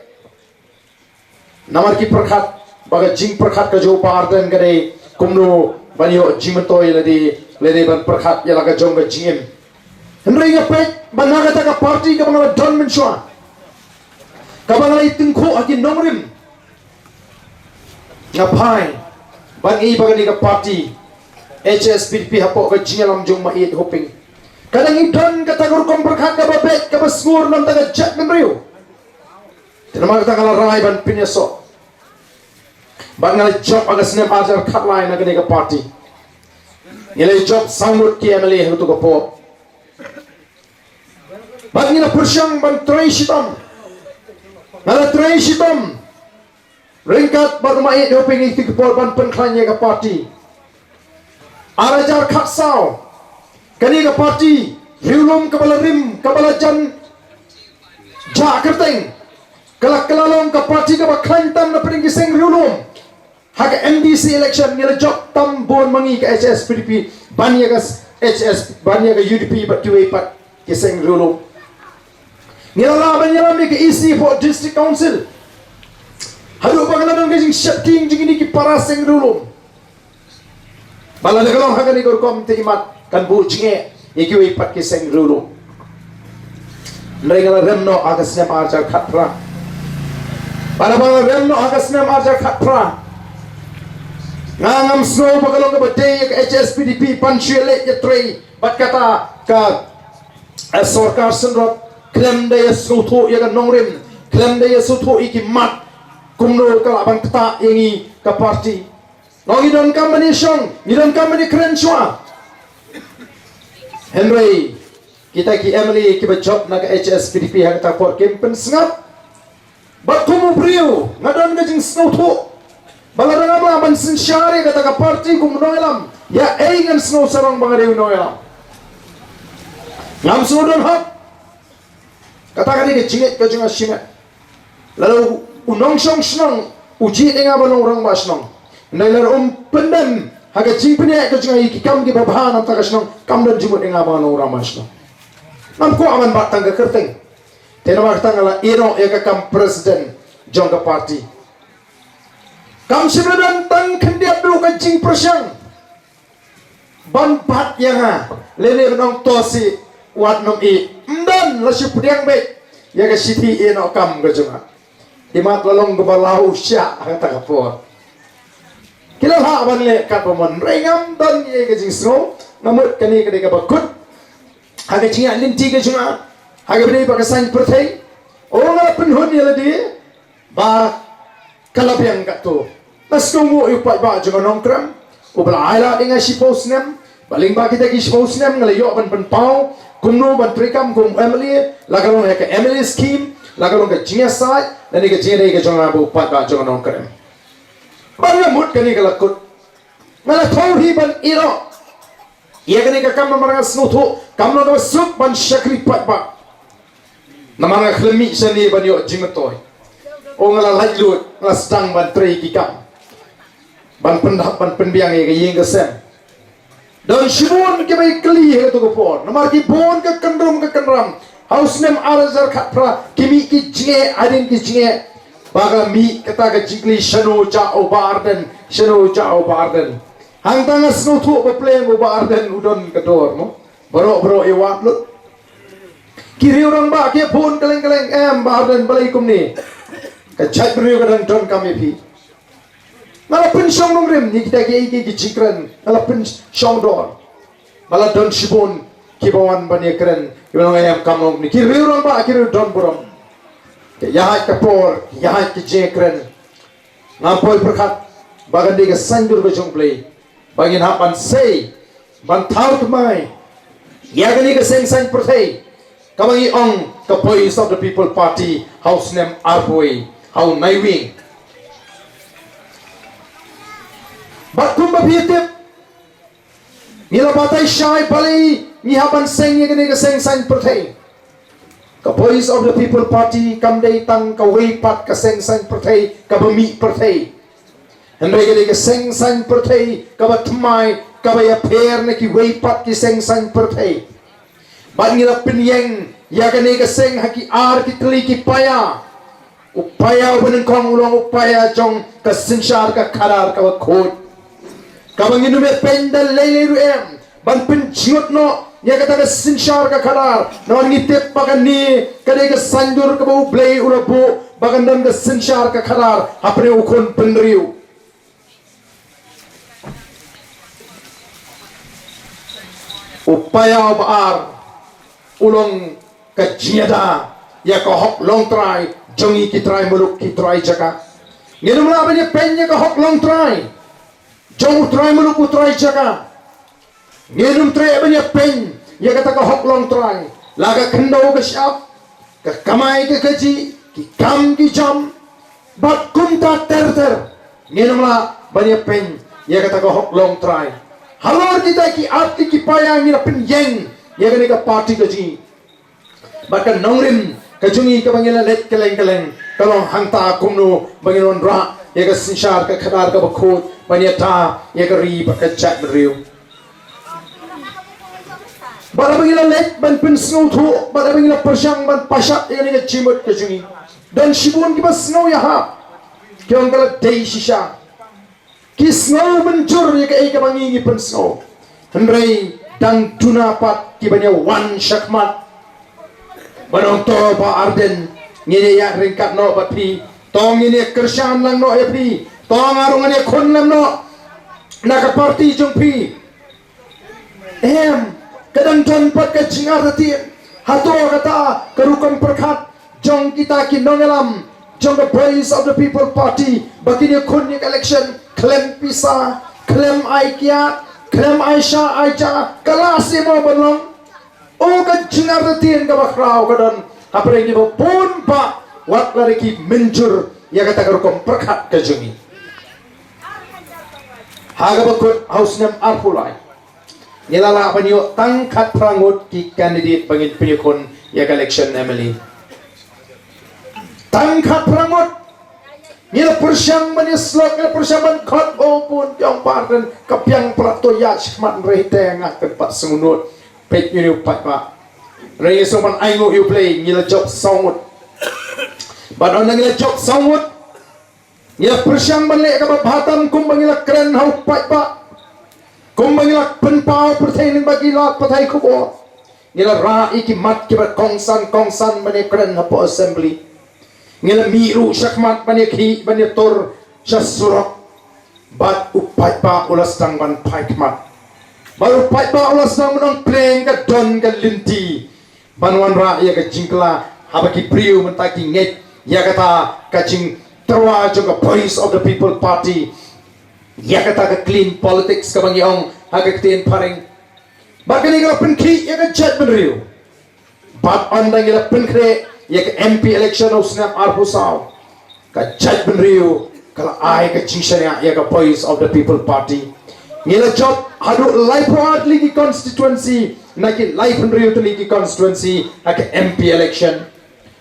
Namar ki pyrkhat ba ka jingpyrkhat ka jong u Bah Ardent ka dei kumno ban ïoh jingmyntoi, lane, lane ban pyrkhat ïa la ka jong ka jingim. Hynrei nga peit ba na kata ka party kaba nga la don mynshuwa, kaba nga la ïa tyngkhuh ha ki nongrim, nga phai ban i ba kane ka party H S P D P hapoh ka jingïalam jong u Maieit Hoping, ka dang i don kata ka rukom pyrkhat kaba beit, kaba sngur na ka bynta ka jaitbynriew. Te namar kata nga la rai ban pynïasoh. Bad nga la jop ha ka snem ar hajar khatlai na kane ka party. Ngi la jop saw ngut ki M L A ha katu ka por. Bad ngi la pyrshang ban trei shitom. Nga la trei shitom ryngkat bad u Maieit Hoping ha katu ka por ban pynkhlaiñ ïa ka party. Ar hajar khatsaw, kane ka party riewlum kaba la rim, kaba la jan jah kyrteng, ka la kylla long ka party kaba khlaiñ tam na pdeng ki seng riewlum. Ha ka M D C election ngi la jop tam bun ma ngi ka H S P D P ban ïa ka H S, ban ïa ka U D P bad kiwei pat ki seng riewlum. Ngi la lah ban ïalam ïa ka E C hapoh District Council. Haduh ba ka la don ka jingsheptieng jong kine ki para seng riewlum. Ba lada ka long ha kane ka rukom te imat kan buh jingeh ïa kiwei pat ki seng riewlum. Hynrei nga la rem noh ha ka snem ar hajar khatphra. Bad haba nga la rem noh ha ka snem ar hajar khatphra, nga ngam sngew ba ka long kaba dei ïa ka H S P D P ban shu ïaleh ïatrei bad kata ka, eh, sorkar synrop, khlem da ïa sngewthuh ïa ka nongrim, khlem da ïa sngewthuh ïa ki mat, kumno ka lah ban ktah ïa ngi ka party. Ngi donkam ban ïashong, ngi donkam ban ïakren shuwa. Hynrei kita ki M L A kiba jop na ka H S P D P ha kata ka por kim pynsngap. Bad kum u briew nga don ka jingsngewthuh ba lada ngam lah ban synshar ïa kata ka party kum u nongïalam, ïa ei ngan sngew sarong ba nga dei u nongïalam? Ngam sngew don hok. Kata ka dei ka jingngeit ka jong nga shimet. Lada u, u nongshong shnong u jied ïa nga ban long u rangbah shnong, hynrei lada um pyndem ha ka jingpynïaid ka jong nga ïa ki kam kiba bha na ka bynta ka shnong, kam don jingmut ïa nga ban long u rangbah shnong. Ngam kwah ban bat tang ka kyrteng. Te namar kata nga la ïeh noh ïa ka kam president jong ka party. Kam shym la don tang khyndiat ruh ka jingpyrshang ban bat ïa nga, lane ban ong to sih, wat nym ïeh. Ym don, la shu pdiang beit ïa ka shithi ïeh noh kam ka jong nga. Imat la long kaba lau shah ha kata ka por. Ki la lah ban leh katba mon, hynrei ngam don ïa ka jingsngew. Nga mut kane ka dei kaba kut ha ka jingïaid lynti ka jong nga ha kaba ïadei bad ka saiñ pyrthei. O, nga la pynhun ïa lade ba ka la biang katto. Nga sngewnguh ïa u paidbah jong ka Nongkrem uba la ailad ïa nga shiphew snem. Ba lyngba kita ki shiphew snem nga la ïoh ban pynpaw kumno ban treikam kum M L A, la ka long ha ka M L A scheme, la ka long ka jingïasaid lane ka jingïadei ka jong nga bad u paidbah jong ka Nongkrem. Bad nga mut kane ka la kut. Nga la thew hi ban ïeh noh ïa kane ka kam namar nga sngewthuh kam long kaba suk ban shakri paidbah. Namar nga khlem mih shane ban ïoh jingmyntoi. O, nga la laitluid, nga la sdang ban trei ki kam, ban pyndap, ban pynbiang ïa ka ïing ka sem. Don shibun kiba ïakylli ha kato ka por, namar ki bun ka kynrum ka kynram ha u snem ar hajar khatphra, ki mih ki jingeh hadien ki jingeh. Ba ka mih kata ka jingkylli, shano jah u Bah Ardent, shano jah u Bah Ardent. Hangta nga sngewthuh ba pleng u Bah Ardent u don ka dor, mo. Baroh baroh ïa wad lut. Ki riew rangbah ki ïa phone kylleng kylleng, em Bah Ardent, balei kumne? Ka jaitbynriew ka dang donkam ïa phi. Nga la pynshong nongrim ïa kita kiei kiei ki jingkren, nga la pynshong dor. Ba la don shibun kiba wan ban ïakren, kiba long em kam long ne ki riew rangbah, ki riew don burom. Ka ïaid ka por, ka ïaid ka jingkren. Ngam poi pyrkhat ba kan dei ka saiñdur ka jong U Blei ba ngin hap ban sei, ban thaw thymmai ïa kane ka seng saiñ pyrthei kaba ngi ong ka Voice of the People Party ha u snem arphew wei, ha u Naiwieng. Bad kumba phi tip, ngi la batai shai balei ngi hap ban seng ïa kane ka seng saiñ pyrthei. Ka Voice of the People Party kam dei tang kawei pat ka seng saiñ pyrthei kaba mih pyrthei. Hynrei ka dei ka seng saiñ pyrthei kaba thymmai, kaba ïapher na kiwei pat ki seng saiñ pyrthei. Bad ngi la pynïeng ïa kane ka seng ha ki ar ki tylli ki paia. U paia uba nyngkong u long u paia jong ka synshar ka khadar kaba khuid, kaba ngin ym pynda lei lei ruh em ban pynjngut noh ïa kata ka synshar ka khadar. Namar ngi tip ba kane ka dei ka saiñdur kaba U Blei u la buh ba kan don ka synshar ka khadar hapdeng u khun bynriew. U paia uba ar u long ka jingïada ïa ka hok longtrai jong ngi ki trai muluk, ki trai jaka. Ngin ym lah ban ïapeiñ ïa ka hok longtrai jong u trai muluk, u trai jaka. Ngin ym treh ban ïapeiñ ïa kata ka hok longtrai, la ka khyndew ka shyiap, ka kamai ka kajih, ki kam ki jam, bad kumta ter ter. Ngin ym lah ban ïapeiñ ïa kata ka hok longtrai. Halor kita ki ar tylli ki paia ngi la pynïeng ïa kane ka party ka jong ngi. Bad ka nongrim ka jong ngi kaba ngi la leit kylleng kylleng ka long hangta, kumno ba ngin wanrah ïa ka synshar ka khadar kaba khuid ban ïada ïa ka ri bad ka jaitbynriew. Bad haba ngi la leit ban pynsngewthuh, bad haba ngi la pyrshang ban pashat ïa kane ka jingmut ka jong ngi, don shibun kiba sngew ïahap, ki ong ka la dei shisha. Ki sngew mynjur ïa kaei kaba ngi ngi pynsngew. Hynrei dang duna pat kiban ïa wan shakhmat ban ong, to Bah Ardent, ngin ïa ïaid ryngkat noh bad phi. To ngin ïa kyrshan lang noh ïa phi. To nga ruh ngan ïa khun lem noh na ka party jong phi. Em, ka dang don pat ka jingartatien. Hato kata ka rukom pyrkhat jong kita ki nongïalam jong ka Voice of the People Party ba kin ïakhun ïa ka election khlem pisa, khlem ai kiad, khlem ai sha ai ja, ka la sdang mo ban long? O, ka jingartatien kaba khraw ka don hapdeng kiba bun bah, wat la ki mynjur ïa kata ka rukom pyrkhat ka jong ngi. Ha kaba kut ha u snem arphew lai, ngi la lah ban ïoh tang khatphra ngut ki candidate ba ngin pynïakhun ïa ka election M L A. Tang khatphra ngut. Ngi la pyrshang ban ïasyllok, ngi la pyrshang ban khot, o bun, ki ong Bah Ardent, ka biang palat, to ïaid shakhmat, hynrei te nga kynpat sngewnud. Peit ïa une u paidbah. Hynrei ngi sngewbha ban ainguh ïa U Blei, ngi la jop saw ngut. Bad ynda ngi la jop saw ngut, ngi la pyrshang ban leh kaba bha tam kumba ngi la kren ha u paidbah, kumba ngi la pynpaw pyrthei lyngba ki lad pathai khubor. Ngi la rah ïa ki mat kiba kongsan kongsan ban ïakren hapoh Assembly. Ngi la mih ruh shakhmat ban ïakhih ban ïatur sha surok. Bad u paidbah u la sdang ban phai khmat. Bad u paidbah u la sdang ban ong, pleng ka don ka lynti ban wanrah ïa ka jingkylla, haba ki briew mynta ki ngeit ïa kata ka jingtyrwa jong ka Voice of the People Party, ïa kata ka clean politics kaba ngi ong ha ka ktien phareng. Bad kane ka la pynkhih ïa ka jaitbynriew. Bad ynda ngi la pynkhreh ïa ka M P election ha u snem arphew saw, ka jaitbynriew ka la ai ka jingshaniah ïa ka Voice of the People Party. Ngi la jop haduh laiphew ar tylli ki constituency na ki laiphew hynriew tylli ki constituency ha ka M P election.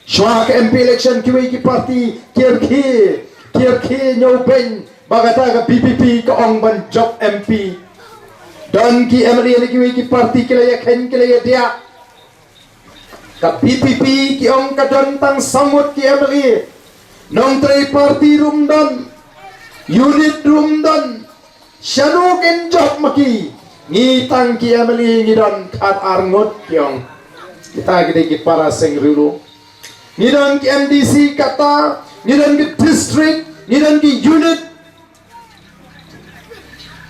Shuwa ka M P election kiwei ki party ki rkhie, ki rkhie ñiewbeiñ ba kata ka V P P ka ong ban jop M P. Don ki M L A na kiwei ki party ki la ïakheiñ, ki la ïadiah. Ka V P P ki ong ka don tang saw ngut ki M L A. Nongtrei party ruh ym don, unit ruh ym don. Shano kin jop ma ki? Ngi tang ki M L A ngi don khatar ngut, ki ong. Kita ki dei ki para seng riewlum. Ngi don ki M D C kata, ngi don ki district, ngi don ki unit.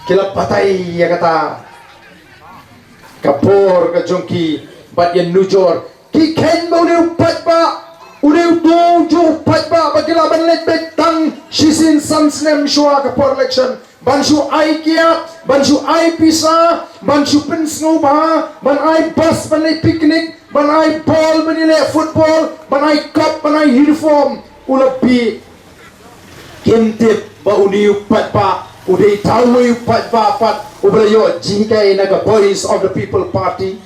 Ki la batai ïa kata ka bor ka jong ki bad ïa nujor. Ki kheiñ ba une u paidbah, une u dong jong u paidbah ba ki lah ban leit beit tang shisien san snem shuwa ka por election. Ban shu ai kiad, ban shu ai pisa, ban shu pynsngewbha, ban ai bus ban leit picnic, ban ai bol ban leit football, ban ai cup, ban ai uniform. U la bih. Kim tip ba une u paidbah u dei tang uwei u paidbah pat uba la ïoh jinghikai na ka Voice of the People Party.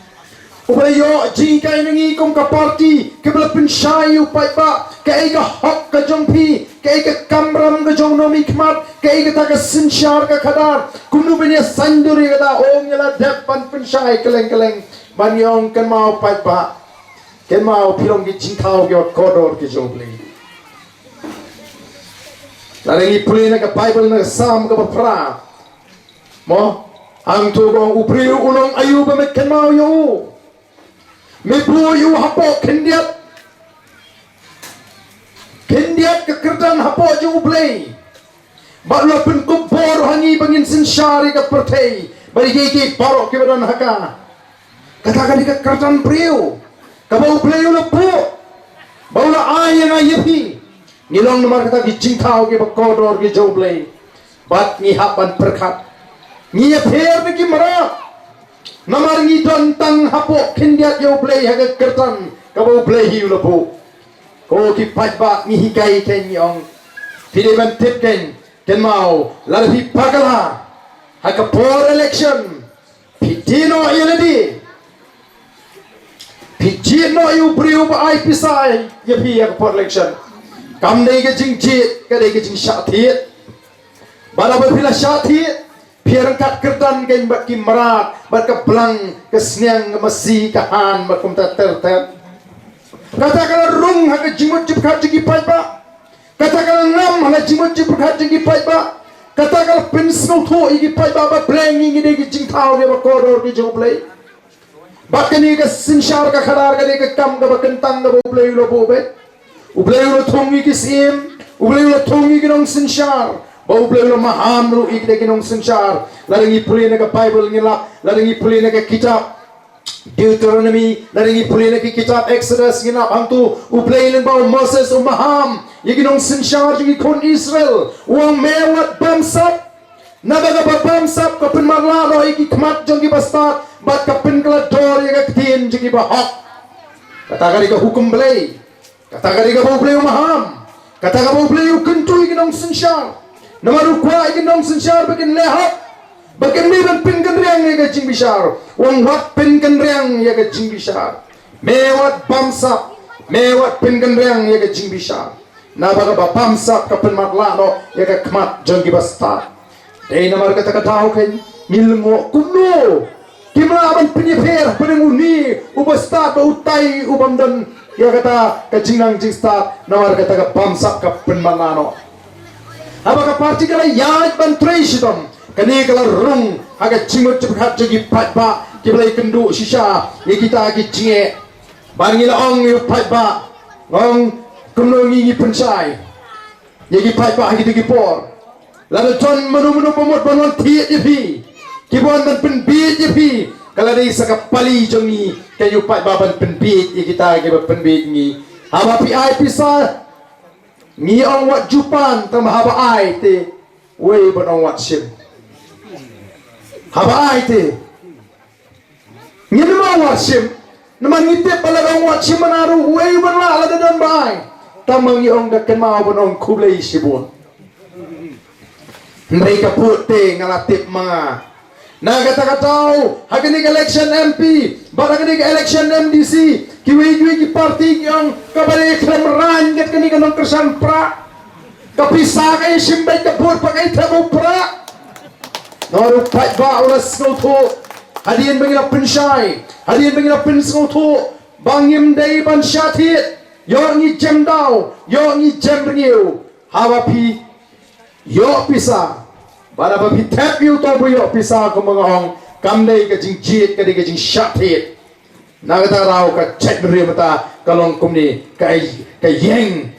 Uba la ïoh jinghikai na ngi kum ka party, kiba la pynshai ïa u paidbah, kaei ka hok ka jong phi, kaei ka kamram ka jong u nongmihkhmat, kaei kata ka synshar ka khadar, kumno ban ïa saiñdur ïa kata, ong ïa la dep ban pynshai kylleng kylleng, ban ïa ong kynmaw paidbah, kynmaw phi long ki jingthaw ki ot kordor ki jong U Blei. Lada ngi pule na ka Baibl na ka Salm kaba phra. Mo, hangto ka ong u briew u long aïu ba me kynmaw ïa u. Me buh ïa u hapoh khyndiat. Khyndiat ka kyrdan hapoh jong U Blei. Bad u la pynkup bor ha ngi ba ngin synshar ïa ka pyrthei. Bad ïa kiei kiei baroh kiba don ha ka. Kata ka dei ka kyrdan briew kaba U Blei u la buh. Ba u la ai ïa nga ïa phi. Ngi long namar kata ki jingthaw kiba kordor ki jong U Blei. Bad ngi hap ban pyrkhat. Ngi ïapher na ki mrad. Namar ngi don tang hapoh khyndiat ïa U Blei ha ka kyrdan kaba U Blei hi u la buh. Ko ki paidbah ngi hikai kein ngi ong. Phi dei ban tip kein, kynmaw lada phi bakla ha ka por election. Phi dei noh ïa lade. Phi jied noh ïa u briew ba ai pisa ïa phi ha ka por election. Kam dei ka jingjied, ka dei ka jingshah thied. Bad haba phi la shah thied, phi ïa ryngkat kyrdan kein bad ki mrad, bad ka blang, ka sniang, ka masi, ka han, bad kumta ter ter. Kata ka la rung ha ka jingmut jingpyrkhat jong ki paidbah. Kata ka la ngam ha ka jingmut jingpyrkhat jong ki paidbah. Kata ka la pynsngewthuh ïa ki paidbah ba Blei ngi ngi dei ki jingthaw kiba kordor ki jong U Blei. Bad kane ka synshar ka khadar ka dei ka kam kaba kyntang kaba U Blei u la buh beit. U Blei u la thung ïa ki syiem, U Blei u la thung ïa ki nongsynshar. Bad U Blei u la maham ruh ïa ki dei ki nongsynshar. Lada ngi pule na ka Baibl ngi lap, lada ngi pule na ka kitab Deuteronomy, lada ngi pule na ka kitab Exodus ngi lap hangto U Blei lyngba u Moses u maham ïa ki nongsynshar jong ki khun Israel. U ong me wat bamsap. Naba kaba bamsap ka pynmatlah noh ïa ki khmat jong ki bastad, bad ka pynkylla dor ïa ka ktien jong ki bahok. Kata ka dei ka hukum Blei. Kata ka dei kaba U Blei u maham. Kata kaba U Blei u kyntu ïa ki nongsynshar. Namar u kwah ïa ki nongsynshar ba kin leh hok. Ba kin dei ban pynkynriang ïa ka jingbishar. U ong wat pynkynriang ïa ka jingbishar. Me wat bamsap. Me wat pynkynriang ïa ka jingbishar. Naba kaba bamsap ka pynmatlah noh ïa ka khmat jong ki bastad. Dei namar kata ka daw kein ngi lyngngoh kumno kim lah ban pynïapher hapdeng une u bastad bad utai u bym don ïa kata ka jingnang jingstad namar kata ka bamsap ka pynmatlah noh. Haba ka party ka la ïaid ban trei shitom kane ka la rung ha ka jingmut jingpyrkhat jong ki paidbah kiba la ïakynduh shisha ïa kita ki jingeh. Bad ngi la ong ïa u paidbah, ong kumno ngi ngi pynshai ïa ki paidbah ha kito ki por. Lada don mano mano ba mut ban wan thied ïa phi, kiba wan ban pynbieit ïa phi, ka la dei sa ka pali jong ngi, ka ïa u paidbah ban pynbieit ïa kita kiba pynbieit ngi. Haba phi ai pisa, ngi ong wat ju pan, tang haba ai te, wei ban ong wat shim. Haba ai te, ngin ym ong wat shim, namar ngi tip ba lada ong wat shim mana ruh uei uban lah lada don ba ai. Tang ma ngi ong da kynmaw ban ong khublei shibun. Hynrei ka put te nga la tip ma nga. Na kata ka daw ha kane ka election M P bad ha kane ka election M D C, kiwei kiwei ki party ki ong kaba dei khlem rang kat kane ka nongkyrshan prah. Ka pisa ka ïashim beit ka vote ba ka ïathep u prah. Namar u paidbah u la sngewthuh hadien ba ngi la pynshai, hadien ba ngi la pynsngewthuh ba ngim dei ban shah thied. Ïoh ngi jem daw, ïoh ngi jem rngiew. Haba phi ïoh pisa, bad haba phi thep ïa uto ba ïoh pisa kumba nga ong, kam dei ka jingjied, ka dei ka jingshah thied. Na kata ka daw ka jaitbynriew mynta ka long kumne, ka, ka ïeng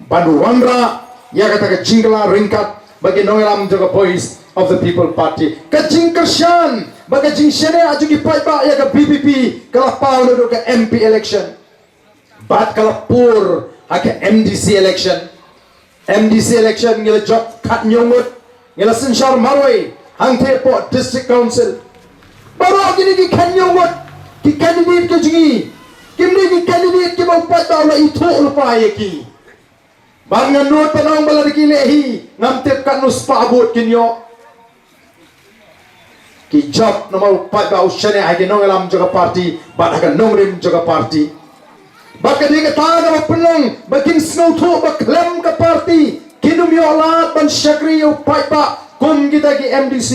ban wanrah ïa kata ka jingkylla ryngkat bad ki nongïalam jong ka Voice of the People Party. Ka jingkyrshan bad ka jingshaniah jong ki paidbah ïa ka V P P ka la paw naduh ka M P election bad ka la pur ha ka M D C election. M D C election ngi la jop khatñiew ngut, ngi la synshar marwei hangtei hapoh District Council. Baroh kine ki khatñiew ngut ki candidate ki jong ngi kim dei ki candidate kiba u paidbah u la ithuh lypa ïa ki. Bad nga nud ban ong ba lada ki leh hi ngam tip katno spah vote kin ïoh. Ki jop namar u paidbah u shaniah ha ki nongïalam jong ka party bad ha ka nongrim jong ka party. Bad ka dei kata kaba pynlong ba kin sngewthuh ba khlem ka party kin ym ïoh lad ban shakri ïa u paidbah kum kita ki M D C.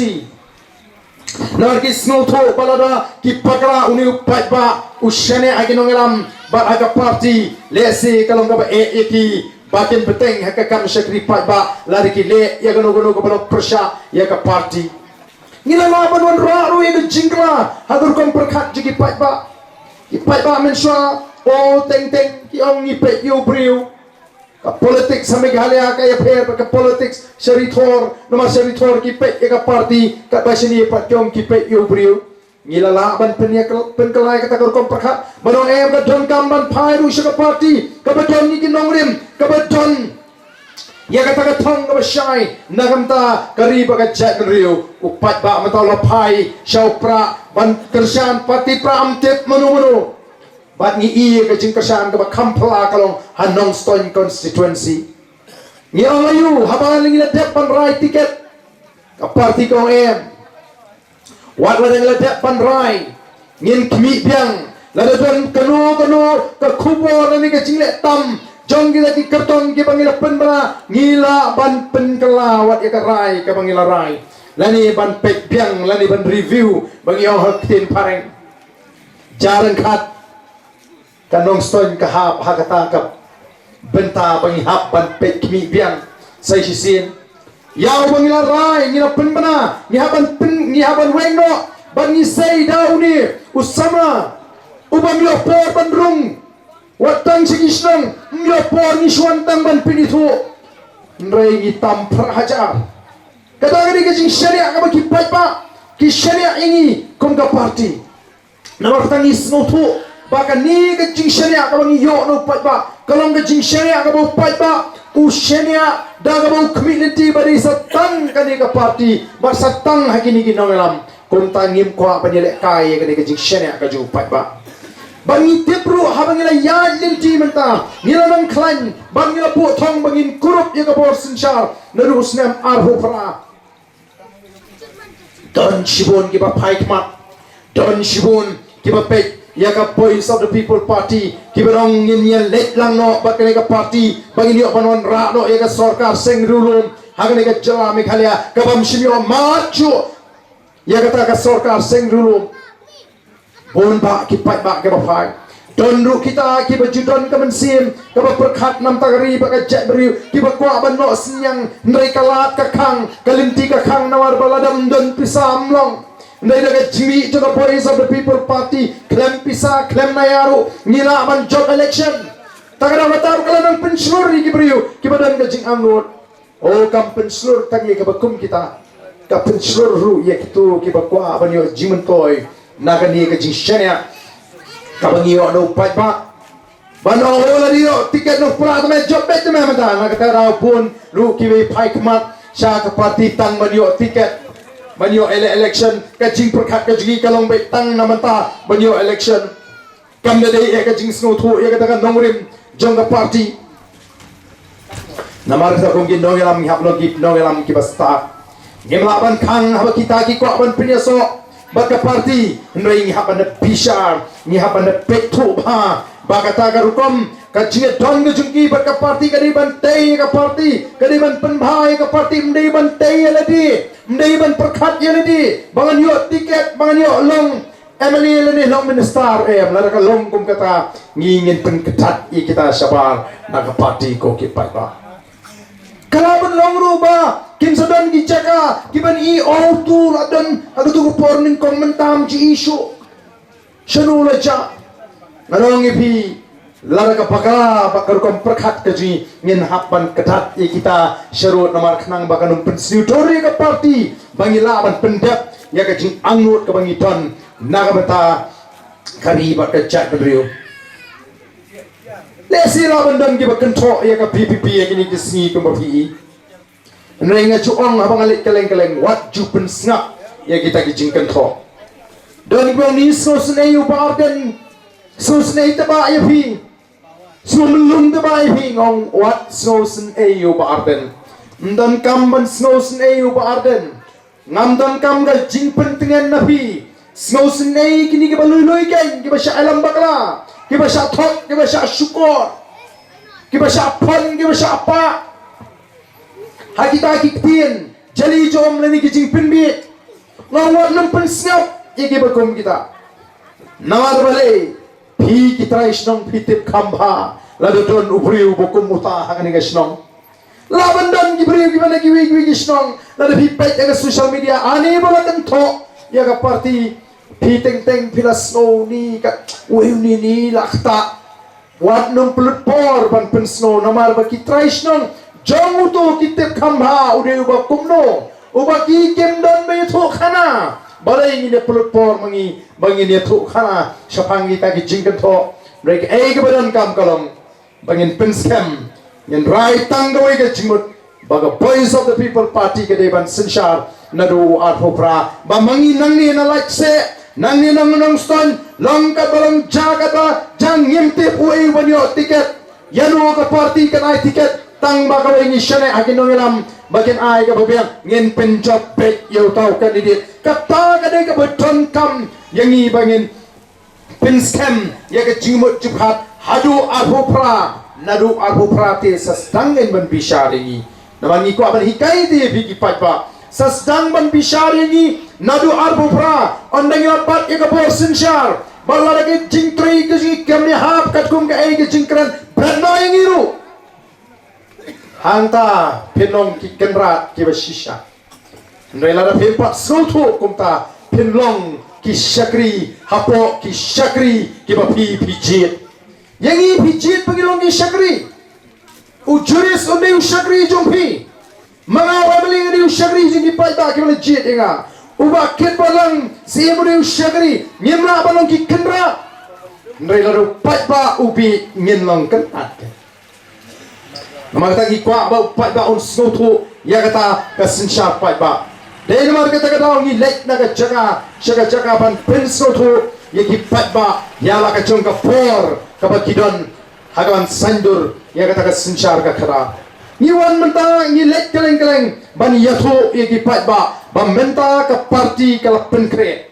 Namar ki sngewthuh ba lada ki bakla une u paidbah u shaniah ha ki nongïalam bad ha ka party, lehse ka long kaba eh ïa ki ba kin bteng ha ka kam shakri paidbah lada ki leh ïa kano kano kaba long pyrshah ïa ka party. Ngi la lah ban wanrah ruh ïa ka jingkylla ha ka rukom pyrkhat jong ki paidbah. Ki paidbah mynshuwa, o, teng teng ki ong ngi peit ïa u briew. Ka politics ha Meghalaya ka ïapher bad ka politics sha Ri Thor, namar sha Ri Thor ki peit ïa ka party, katba shane pat ki ong ki peit ïa u briew. Ngi la lah ban pynïa-, pynkylla ïa kata ka rukom pyrkhat. Ban ong em, ka donkam ban phai ruh sha ka party kaba don ïa ki nongrim, kaba don ïa kata ka thong kaba shai na ka bynta ka ri bad ka jaitbynriew. U paidbah mynta u la phai sha u Prah ban kyrshan party Prah, ym tip mano mano. Bad ngi i ïa ka jingkyrshan kaba kham phylla ka long ha Nongstoiñ constituency. Ngi ong aïu, haba ngi la dep ban rai tiket, ka party ka ong em. Wat lada ngi la dep ban rai, ngin khmih biang. Lada don kano kano ka khubor lane ka jingleh tam jong kita ki kyrtong kiba ngi la pynbna, ngi lah ban pynkylla wat ïa ka rai kaba ngi la rai, lane ban peit biang lane ban review ba ngi ong ha ka ktien phareng. Jar ryngkat ka Nongstoiñ ka hap ha kata ka bynta ba ngi hap ban peit khmih biang sa shisien. Ïa uba ngi la rai, ngi la pynbna, ngi hap ban pyn, ngi hap ban weng noh bad ngi sei da une u samla uba ym ïoh por ban rung wat tang sha ki shnong, ym ïoh por, ngi shu wan tang ban pynithuh. Hynrei ngi tam phra hajar. Kata ka dei ka jingshaniah kaba ki paidbah ki shaniah ïa ngi kum ka party. Namar kata ngi sngewthuh ba kane ka jingshaniah kaba ngi ïoh na u paidbah ka long ka jingshaniah kaba u paidbah u shaniah da kaba u khmih lynti ba dei sa tang kane ka party bad sa tang ha kine ki nongïalam. Kumta ngim kwah ban ïalehkai ïa kane ka jingshaniah ka jong u paidbah. Ba ngi tip ruh haba ngi la ïaid lynti mynta, ngi la nang khlaiñ bad ngi la buh thong ba ngin kurup ïa ka bor synshar naduh u snem arphew phra. Don shibun kiba phai khmat, don shibun kiba peit ïa ka Voice of the People Party, kiba ong ngin ïaleit lang noh bad kane ka party ba ngin ïoh ban wanrah noh ïa ka sorkar seng riewlum ha kane ka jylla Meghalaya kaba ym shym ïoh mad shuh ïa kata ka sorkar seng riewlum. Bun bah ki paidbah kiba phai. Don ruh kita kiba ju don ka mynsiem kaba pyrkhat na ka bynta ka ri bad ka jaitbynriew, kiba kwah ban noh synñiang, hynrei ka lad ka khang, ka lynti ka khang, namar ba lada ym don pisa ym long. Hynrei da ka jingmih jong ka Voice of the People Party, khlem pisa khlem naïa ruh ngi lah ban jop election. Ta ka daw kata ruh ka la nang pynshlur ïa ki briew kiba don ka jingangnud. Oh, kam pynshlur tang ïa kaba kum kita, ka pynshlur ruh ïa kito kiba kwah ban ïoh jingmyntoi na kane ka jingshaniah kaba ngi ïoh na u paidbah. Ban ong, oh, lada ïoh tiket na u Prah te me jop beit te me mynta. Na kata daw bun ruh kiba phai khmat sha ka party tang ban ïoh tiket, ban ïoh ele-, election. Ka jingpyrkhat ka jong ngi ka long beit tang na mynta ban ïoh election. Kam da dei ïa ka jingsngewthuh ïa kata ka nongrim jong ka party. Namar kata kum ki nongïalam ngi hap long ki nongïalam kiba stad. Ngim lah ban khang haba kita ki kwah ban pynïasoh bad ka party, hynrei ngi hap ban da bishar, ngi hap ban da peit thuh bha ba kata ka rukom ka jingïadon ka jong ki bad ka party ka dei ban tei ïa ka party, ka dei ban pynbha ïa ka party, ym dei ban tei ïa lade, ym dei ban pyrkhat ïa lade ba ngan ïoh tiket, ba ngan ïoh long M L A lane long minister, em, lada ka long kum kata, ngi ngin pynkynthah ïa kita shabar na ka party ko ki paidbah. Ka lah ban long ruh ba kin sa don ki jaka kiban i, oh, tu la don ha katu ka por nyngkong, mynta ym ju i shuh. Shano la jah? Ngan ong ïa phi, Lada ka bakla bad ka rukom pyrkhat ka jong ngi, ngin hap ban kdat ïa kita sharud namar khnang ba kan ym pynsniew dur ïa ka party ba ngi lah ban pyndep ïa ka jingangnud kaba ngi don na ka bynta ka ri bad ka jaitbynriew. Lehse lah ban don kiba kynthoh ïa ka VPP ïa kine ki sngi kumba phi i. Hynrei nga ju ong haba nga leit kylleng kylleng, wat ju pynsngap ïa kita ki jingkynthoh. Don kiba ong, ni sngewsynei u Bah Ardent, sngewsynei taba ïa phi, sngewmlung taba ïa phi. Nga ong, wat sngewsynei u Bah Ardent. Ym donkam ban sngewsynei u Bah Ardent. Ngam donkam ka jingpyntngen na phi. Sngewsynei kine kiba lui lui keiñ, kiba shah ïalam bakla, kiba shah thok, kiba shah shukor, kiba shah phon, kiba shah pah ha kita ki ktien jali jong lane ki jingpynbiej. Nga ong, wat nym pynsngap ïa kiba kum kita. Namar balei, phi ki trai shnong phi tip kham bha lada don u briew ba kum uta ha kane ka shnong. Lah ban don ki briew kiba na kiwei kiwei ki shnong, lada phi peit ha ka social media, ani ba la kynthoh ïa ka party, phi teng teng phi la sngew ni ka, uei une ni la ktah. Wat nym pynlut por ban pynsngew namar ba ki trai shnong jong uto ki tip kham bha u dei uba kumno, uba ki kim don ba ïathuh khana. Balei ngin ïa pynlut por ma ngi ba ngin ïathuh khana shaphang kita ki jingkynthoh? Hynrei kaei kaba donkam ka long ba ngin pynskhem, ngin rai tang kawei ka jingmut, ba ka Voice of the People Party ka dei ban synshar naduh u arphew phra. Ba ma ngi nangne na Laitseh, nangne na Nongstoiñ, long katba long, jia katba jia, ngim tip uei uban ïoh tiket, ïano ka party kan ai tiket, tang ba kawei ngi shaniah ha ki nongïalam ba kin ai kaba biang, ngin pynjop beit ïa uta u candidate. Kata ka dei kaba donkam ïa ngi ba ngin pynskhem ïa ka jingmut jingpyrkhat haduh arphew phra, naduh arphew phra te sa sdang ngin ban bishar ïa ngi. Namar ngi kwah ban hikai te ïa phi ki paidbah, sa sdang ban bishar ïa ngi naduh arphew phra. Ynda ngi la bat ïa ka bor synshar, ba lada ka jingtrei ka jingkyrmen hap katkum kaei ka jingkren, bret noh ïa ngi ruh. Hangta phin long ki kynrad kiba shisha. Hynrei lada phim pat sngewthuh kumta, phin long ki shakri hapoh ki shakri kiba phi phi jied. Ïa ngi phi jied ba ngi long ki shakri. U Juris un dei u shakri jong phi. Ma nga u MLA nga dei u shakri jong ki paidbah kiba la jied ïa nga. U Bah Kitborlang Syiem u dei u shakri. Ngim lah ban long ki kynrad. Hynrei lada u paidbah u bieit, ngin long kynrad. Namar kata ngi kwah ba u paidbah un sngewthuh ïa kata ka synshar paidbah. Dei namar kata ka daw ngi leit na ka jaka sha ka jaka ban pynsngewthuh ïa ki paidbah ïa la ka jong ka por kaba ki don ha ka ban saiñdur ïa kata ka synshar ka khadar. Ngi wan mynta ngi leit kylleng kylleng ban ïathuh ïa ki paidbah ba mynta ka party ka la pynkhreh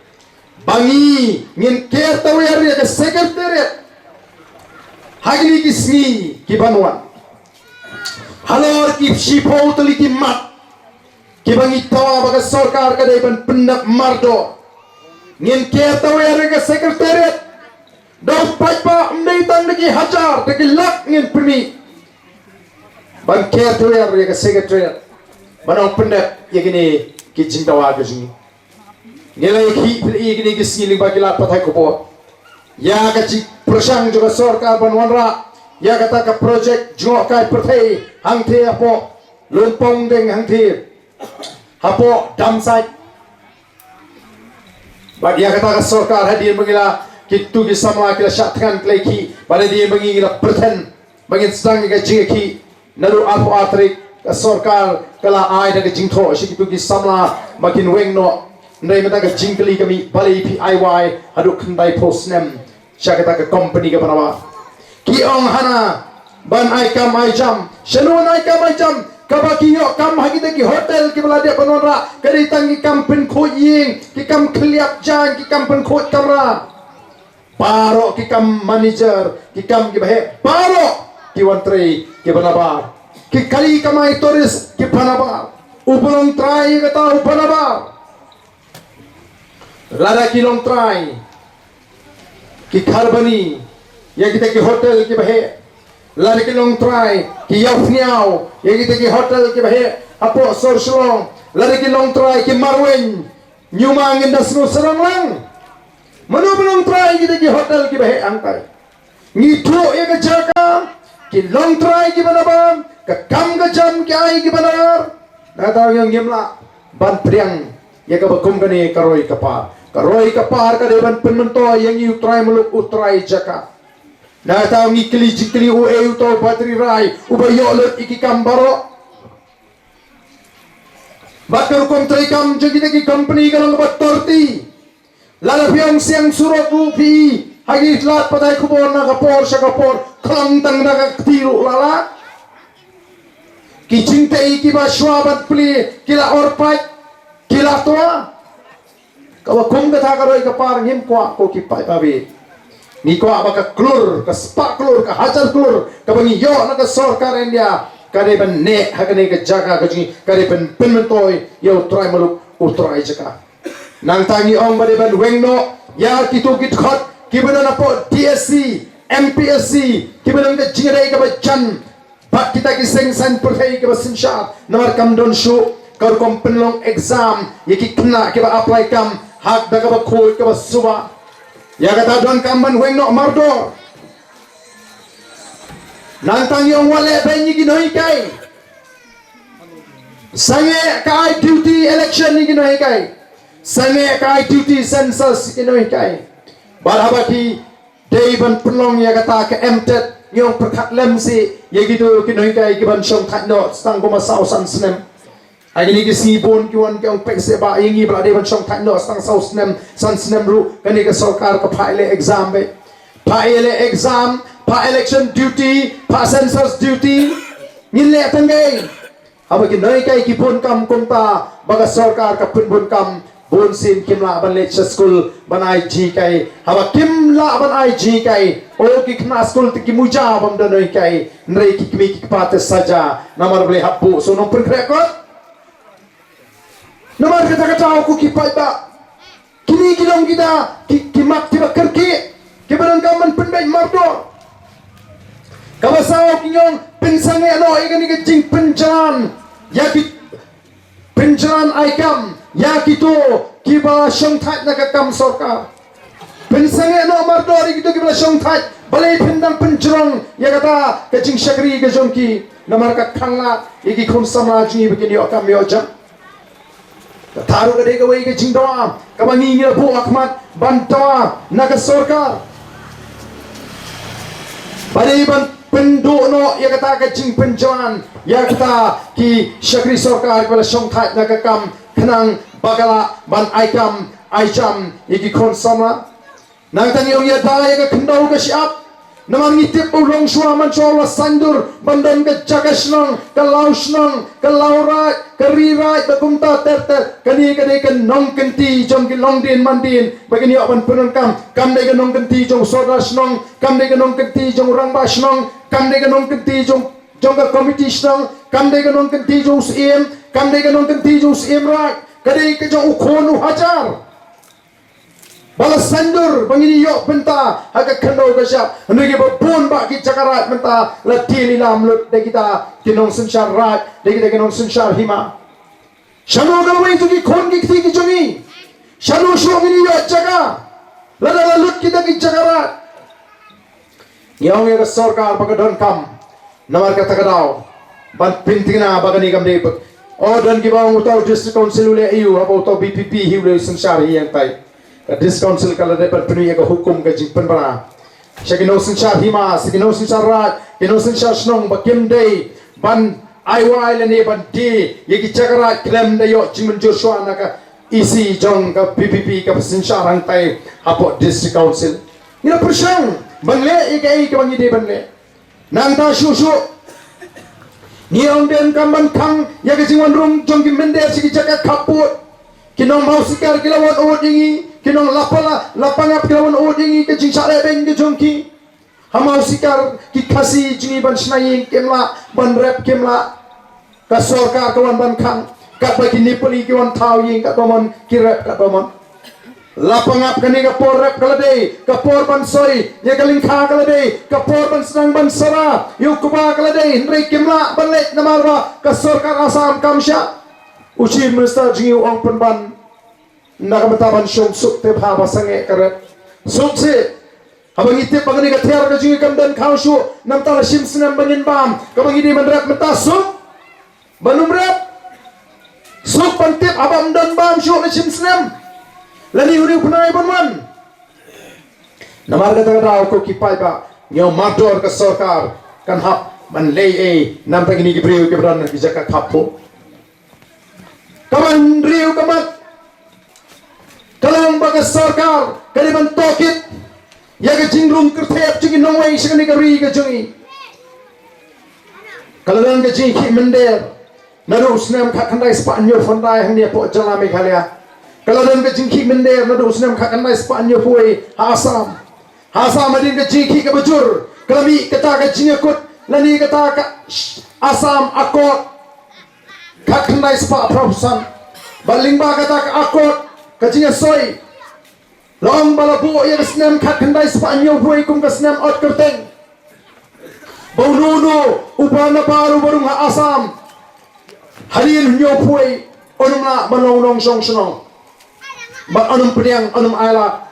ba ngi ngin ker tawiar ïa ka Secretariat ha kine ki sngi ki ban wan. Halor ki shiphew tylli ki mat kiba ngi dawa ba ka sorkar ka dei ban pyndap mardor, ngin ker tawiar ïa ka Secretariat. Da u paidbah ym dei tang da ki hajar, da ki lak ngin pynmih ban ker tawiar ïa ka Secretariat ban ong pyndep ïa kine ki jingdawa ka jong ngi. Ngi la ïakhih phi ïa kine ki sngi lyngba ki lad pathai khubor ïa ka jingpyrshang jong ka sorkar ban wanrah ïa kata ka projek jngohkai pyrthei hangthie hapoh Lumpongdeng, hangthie hapoh Damsait. Bad ïa kata ka sorkar hadien ba ngi la, kito ki samla ki la shah thngan ki la ïakhih, bad hadien ba ngi la pyrthen ba ngin sdang ïa ka jingïakhih naduh arphew ar tarik, ka sorkar ka la ai da ka jingthoh sha kito ki samla ba kin weng noh. Hynrei mynta ka jingkylli ka mih, balei phi ai wai haduh khyndaiphew snem sha kata ka company kaba nabar? Ki ong hana ban ai kam ai jam. Shano ban ai kam ai jam? Kaba ki ïoh kam ha kita ki hotel kiba la dep ban wanrah ka dei tang ki kam pynkhuid ïing, ki kam khylliap jaiñ, ki kam pynkhuid kamra. Baroh ki kam manager, ki kam kiba heh, baroh ki wan trei kiba nabar. Ki kali kamai tourist kiba nabar. Uba long trai kata uba nabar. Lada ki long trai, ki kharbani ïa kita ki hotel kiba heh. Lada ki long trai, ki ïawphniaw ïa kita ki hotel kiba heh hapoh sor Shillong. Lada ki long trai, ki marweiñ, ñiuma ngin da sngewsarong lang. Mano ba long trai kita ki hotel kiba heh hangtai? Ngi thuh ïa ka jaka, ki longtrai kiba nabar, ka kam ka jam ki ai kiba nabar. Nangta ngi ong ngim lah ban pdiang ïa kaba kum kane ka roi ka par. Ka roi ka par ka dei ban pynmyntoi ïa ngi u trai muluk u trai jaka. Nangta ngi kylli jingkylli, u ei uta u Bah Trai Rai uba ïoh lut ïa ki kam baroh. Bad ka rukom treikam jong kita ki company ka long kaba torti. Lada phi ong siang surok ruh phi, ha ki lad pathai khubor na ka por sha ka por, khlong tang na ka kti ruh la lah. Ki jingtei kiba shuwa ban plie ki la or pait, ki la twa. Kaba kum kata ka roi ka par ngim kwah, ko ki paidbah. Ngi kwah ba ka klur, ka spah klur, ka hajar klur kaba ngi ïoh na ka sorkar India, ka dei ban neh ha kane ka jaka ka jong ngi, ka dei ban pynmyntoi ïa u trai muluk u trai jaka. Nangta ngi ong ba dei ban weng noh ïa kito ki dkhot kiba don hapoh D S C, M P S C, kiba don ka jingïadei kaba jan bad kita ki seng saiñ pyrthei kiba synshar, namar kam don shuh ka rukom pynlong exam ïa ki khynnah kiba apply kam ha kata kaba khuid kaba suba. Ïa kata donkam ban weng noh mardor. Nangta ngi ong wat leh beiñ ïa ki nonghikai. Sangeh ka ai duty election ïa ki nonghikai. Sangeh ka ai duty census ïa ki nonghikai. Bad haba ki dei ban pynlong ïa kata ka M.Tet, ngi ong pyrkhat lem seh ïa kito ki nonghikai kiban shongthait noh tang kumba saw san snem. Ha kine ki sngi bun ki wan ki ong peit seh ba ïa ngi ba la dei ban shongthait noh tang saw snem, san snem ruh, kane ka sorkar ka phah ïaleh exam beit. Phah ïaleh exam, phah election duty, phah census duty. Ngin leh tang kaei? Haba ki nonghikai ki bun kam kumta, ba ka sorkar ka pynbun kam, bun sien kim lah ban leit sha skul ban ai jinghikai. Haba kim lah ban ai jinghikai, o ki khynnah skul te ki muja bym don nonghikai. Hynrei ki kmie ki kpa te saja, namar balei? Hap buh sha u nongpynkhreh kot. Namar kata ka daw, ko ki paidbah, kine ki long kita ki, ki mat kiba kyrkieh, kiba donkam ban pynbeit mardor. Kaba saw, ngi ong pynsangeh noh ïa kane ka jingpynjlan ïa ki, pynjlan ai kam ïa kito kiba shongthait na ka kam sorkar. Pynsangeh noh mardor ïa kito kiba la shongthait. Balei phin dang pynjrong ïa kata ka jingshakri ka jong ki? Namar ka khang lad ïa ki khun samla jong ngi ba kin ïoh kam ïoh jam. Kata ruh ka dei kawei ka jingdawa kaba ngi, ngi la buh ha khmat ban dawa na ka sorkar. Ba dei ban pynduh noh ïa kata ka jingpynjlan ïa kita ki shakri sorkar kiba la shongthait na ka kam, khnang ba ka lah ban ai kam ai jam ïa ki khun samla. Nangta ngi ong ïada ïa ka khyndew ka shyiap. Namar ngi tip ba u longshuwa manshuwa u la saiñdur ban don ka jaka shnong, ka law shnong, ka law raid, ka ri raid, ba kumta ter ter. Kane ka dei ka nongkynti jong ki longdien mandien ba kin ïoh ban pyndonkam. Kam dei ka nongkynti jong u sordar shnong, kam dei ka nongkynti jong u rangbah shnong, kam dei ka nongkynti jong, jong ka komiti shnong, kam dei ka nongkynti jong u syiem, kam dei ka nongkynti jong u syiem raid. Ka dei ka jong u khun u hajar ba la saiñdur ba ngin ïoh bynta ha ka khyndew ka shyiap. Hynrei kiba bun bah ki jaka raid mynta la die lilam lut da kita ki nongsynshar raid, da kita ki nongsynshar hima. Shano ka lawei jong ki khun ki kti ki jong ngi? Shano shuh ngin ïoh jaka lada la lut kita ki jaka raid? Ngi ong ïa ka sorkar ba ka donkam namar kata ka daw ban pynthikna ba kane kam dei ba, o, don kiba ong uta u District Council u leh aïu haba uta u VPP hi u leh synshar hi hangtai. Ka District Council ka la dei ban pynmih ïa ka hukum ka jingpynbna sha ki nongsynshar hima, sha ki nongsynshar raid, ki nongsynshar shnong ba kim dei ban ai wai lane ban die ïa ki jaka raid khlem da ïoh jingmynjur shuwa na ka EC jong ka VPP kaba synshar hangtai hapoh District Council. Ngi la pyrshang ban leh ïa kaei kaba ngi dei ban leh. Nangta shuh shuh ngi ong donkam ban khang ïa ka jingwan rung jong ki mynder sha ki jaka khappud. Ki nong Mawsikar ki la wan ud ïa ngi, ki nong Lapa, Lapangap ki la wan ud ïa ngi, ka jingshah lehbeiñ ka jong ki. Ha Mawsikar ki Khasi jong ngi ban shna ïing kim lah, ban rep kim lah. Ka sorkar ka wan ban khang, katba ki Nepali ki wan thaw ïing katba mon, ki rep katba mon. Lapangap kane ka por rep ka la dei, ka por ban soi ïa ka lyngkha ka la dei, ka por ban sdang ban sara ïa u kba ka la dei, hynrei kim lah ban leit namar ba ka sorkar Assam kam shah. U Chief Minister jong ngi u ong pynban na ka bynta ban shong suk te bha ba sangeh ka rep. Suk sih. Haba ngi tip ba kane ka tiar ka jong ngi kam don khaw shuh, namar la shim snem ba ngin bam, kaba ngi dei ban rep mynta suk, ban ym rep, suk ban tip haba ym don bam shuh la shim snem. Lane une u bnai ban wan. Namar kata ka daw ko ki paidbah, ngi ong mardor ka sorkar kan hap ban leh ei namar kine ki briew kiba don ha ki jaka khapkhuh. Kaba hynriew ka mat, ka long ba ka sorkar ka dei ban tohkit ïa ka jingrung kyrthep jong ki nongwei sha kane ka ri ka jong ngi. Ka la don ka jingkhih mynder naduh u snem khatkhyndai spah hynñiewphew khyndai hangne hapoh jylla Meghalaya. Ka la don ka jingkhih mynder naduh u snem khatkhyndai spah hynñiewphew ha Assam. Ha Assam hadien ka jingkhih kaba jur, ka la mih kata ka jingïakut lane kata ka Assam Accord khatkhyndai spah phra phew san. Bad lyngba kata ka Accord, ka jingïasoi, la ong ba la buh ïa ka snem khatkhyndai spah hynñiewphew kum ka snem ot kyrteng, ba uno uno uba nabar uba rung ha Assam hadien hynñiewphew un ym lah ban long u nongshong shnong, bad un ym pdiang, un ym ailad.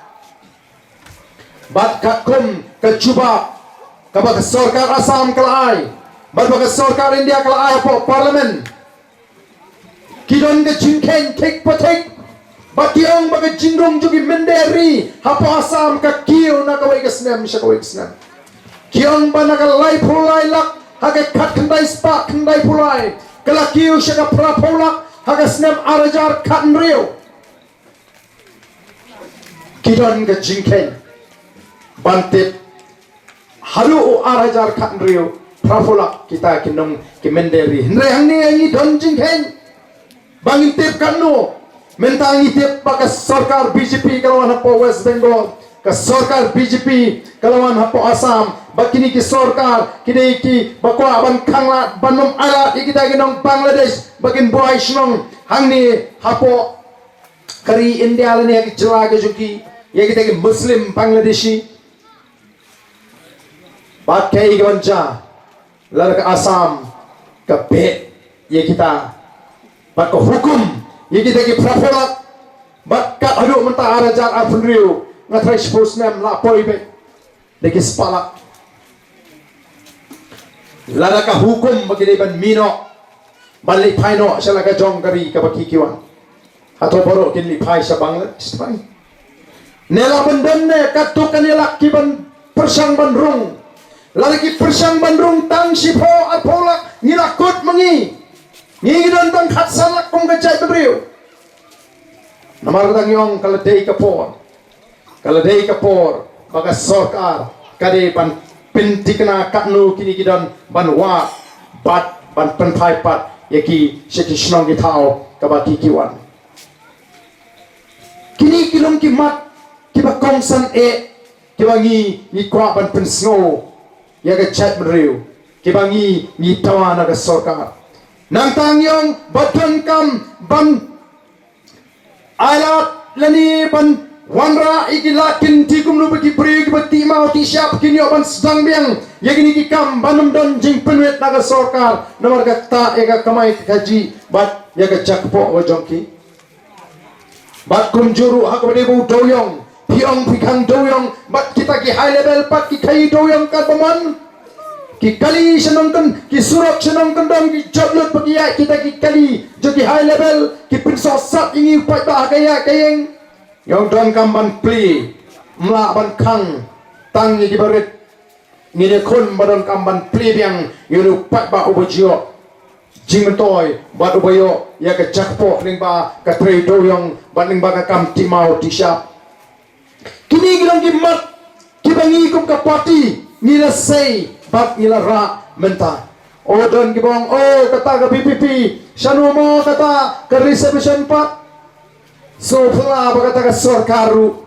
Bad katkum ka jubab kaba ka sorkar Assam ka la ai, bad ba ka sorkar India ka la ai hapoh Parliament, ki don ka jingkheiñ thik pa thik. Bad ki ong ba ka jingrung jong ki mynder ri hapoh Assam ka kiew na kawei ka snem sha kawei ka snem. Ki ong ba na ka laiphew lai lak ha ka khatkhyndai spah khyndaiphew lai, ka la kiew sha ka phraphew lak ha ka snem ar hajar khathynriew. Ki don ka jingkheiñ ban tip haduh u ar hajar khathynriew, phraphew lak kita ki nong, ki mynder ri. Hynrei hangne ngi don jingkheiñ ba ngin tip katno. Mynta ngi tip ba ka sorkar B J P ka la wan hapoh West Bengal, ka sorkar B J P ka la wan hapoh Assam. Bad kine ki sorkar ki dei kiba kwah ban khanglad, ban ym ailad ïa kita ki nong Bangladesh ba kin buh shnong hangne hapoh ka ri India lane ha ki jylla ka jong ki, ïa kita ki Muslim Bangladeshi. Bad kaei kaban jia, lada ka Assam ka beh ïa kita bad ka hukum ïa kita ki phraphew lak, bad kat haduh mynta ar hajar arphew hynriew, nga tharai shiphew snem la poi beit da ki spah lak. Lada ka hukum ba ki dei ban mih noh, ban leit phai noh sha la ka jong ka ri kaba ki ki wan, hato baroh kin leit phai sha Bangladesh? Phai. Ne la ban don ne katto katne lak kiban pyrshang ban rung? Lada ki pyrshang ban rung tang shiphew arphew lak, ngi la kut ma ngi. Ngi ngi don tang khatsan lak kum ka jaitbynriew. Namar kata ngi ong ka la dei ka por, ka la dei ka por ba ka sorkar ka dei ban pynthikna katno kine ki don ban wad, bad ban pynphai pat ïa ki sha ki shnong ki thaw kaba ki ki wan. Kine ki long ki mat kiba kongsan eh, kiba ngi ngi kwah ban pynsngew ïa ka jaitbynriew, kiba ngi ngi dawa na ka sorkar. Nangta ngi ong ba donkam ban ailad lane ban wanrah ïa ki lad kynti kumno ba ki briew kiba tih maw tih shyiap kin ïoh ban sdang biang ïa kine ki kam ban ym don jingpynwit na ka sorkar namar kata ïa ka kamai kajih bad ïa ka jakpoh ka jong ki. Bad kumjuh ruh ha kaba dei ba u dewiong, phi ong phi khang dewiong, bad kita ki high level pat ki khaii dewiong katba mon. Ki kali sha nongkyn, ki surok sha nongkyndong, ki jop lut ba ki ïaid kita ki kali jong ki high level, ki pynsohsat ïa ngi u paidbah ha ka ïaid ka ïeng. Ngi ong donkam ban plie, ym lah ban khang tang ïa kiba rit. Ngin ïakhun ba donkam ban plie biang ïa u paidbah uba ju ïoh jingmyntoi bad uba ïoh ïa ka jakpoh lyngba ka trei dewiong bad lyngba ka kam tih maw tih shyiap. Kine ki long ki mat kiba ngi kum ka party ngi la sei bad ngi la rah mynta. O don kiba ong, o kata ka V P P, shano mo kata ka reservation pat? Sngewphylla ba kata ka sorkar ruh,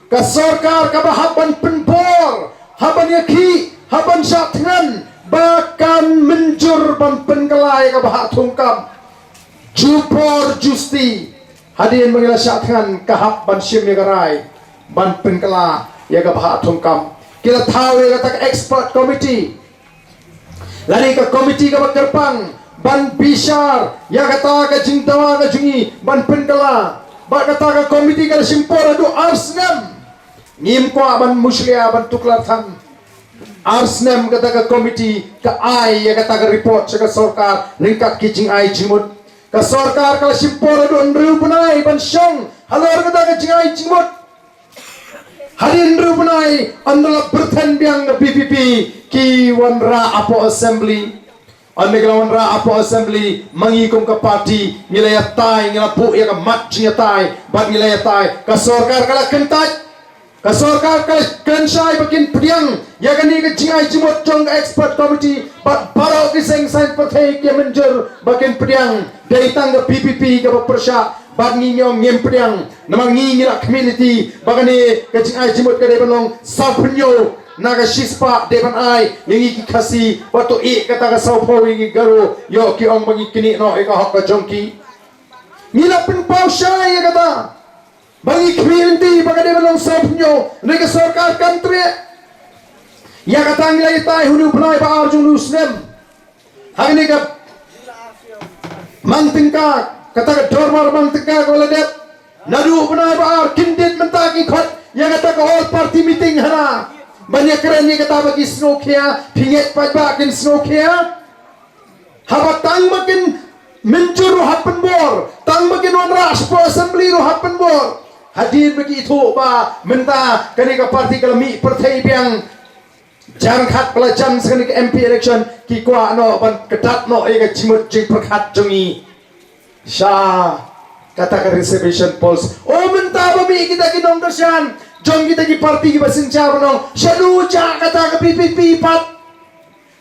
ka sorkar kaba hap ban pynbor, hap ban ïakhih, hap ban shah thngan ba kan mynjur ban pynkylla ïa ka bhah thungkam. Ju por ju sti, hadien ba ngi la shah thngan ka hap ban shim ïa ka rai ban pynkylla ïa ka bhah thungkam. Ki la thaw ïa kata ka expert committee lane ka komiti kaba kyrpang ban bishar ïa kata ka jingdawa ka jong ngi ban pynkylla. Bad kata ka komiti ka la shim por haduh ar snem. Ngim kwah ban mushlia ban tuklar than. Ar snem kata ka komiti ka ai ïa kata ka report sha ka sorkar ryngkat ki jingai jingmut. Ka sorkar ka la shim por haduh hynriew bnai ban shong halor kata ka jingai jingmut. Hadien hynriew bnai ynda la pyrthen biang ka VPP ki wanrah hapoh assembly. Ynda ki la wanrah hapoh assembly, ma ngi kum ka party ngi la ïatai, ngi la buh ïa ka mat jingïatai bad ngi la ïatai. Ka sorkar ka la kyntait. Ka sorkar ka la kynshai ba kin pdiang ïa kane ka jingai jingmut jong ka expert committee bad baroh ki seng saiñ pyrthei ki mynjur ba kin pdiang. Dei tang ka VPP kaba pyrshah bad ngi ñiong ngim pdiang. Namar ngi ngi la khmih lynti ba kane ka jingai jingmut ka dei ban long saw phew na ka shispah dei ban ai ïa ngi ki Khasi, ba to ïeh kata ka saw phew ïa ngi Garo, ïoh ki ong ba ngi knieh noh ïa ka hok ka jong ki. Ngi la pynpaw shai ïa kata. Ba ngi khmih lynti ba ka dei ban long saw phew, hynrei ka sorkar kam treh. Ïa kata ngi la ïatai ha une u bnai ba ar jong une u snem. Hangne ka mang tyngka, kata ka dorbar mang tyngka ka la dep. Naduh u bnai ba ar, kyndit mynta ki khot ïa kata ka all party meeting hana. Ban ïakren ïa kata ba ki sngewkhia, phi ngeit paidbah kin sngewkhia. Haba tang ba kin mynjur ruh hap pynbor, tang ba kin wanrah shapoh assembly ruh hap pynbor. Hadien ba ki ithuh ba mynta kane ka party ka la mih pyrthei biang. Jan khat ba la jan sa kane ka MP election, ki kwah noh ban kdat noh ïa ka jingmut jingpyrkhat jong ngi sha kata ka reservation polls. O mynta ba mih kita ki nongkyrshan jong kita ki party kiba synshar ban ong, shano jah kata ka VPP pat?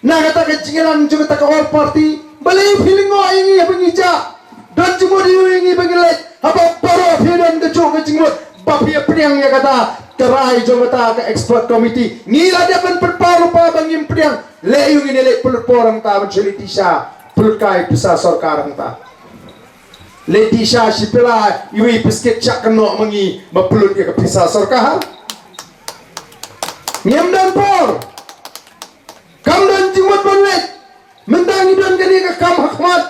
Na kata ka jingïalang jong kata ka all party, balei phi lyngngoh ïa ngi haba ngi jah? Don jingmut ïa ngi ba ngi leit, haba baroh phi don kajuh ka jingmut ba phi ïa pdiang ïa kata ka rai jong kata ka expert committee. Ngi la dep ban pynpaw lypa ba ngim pdiang. Leh ïa ngi ne leh pynlut por hangta ban shu leit sha pynlut kai pisa sorkar hangta. Leit sha shi pela iwei biskit shah kynnoh ma ngi ba pynlut ïa ka pisa sorkar. Ngim don por. Kam don jingmut ban leit. Mynta ngi don kane ka kam ha khmat.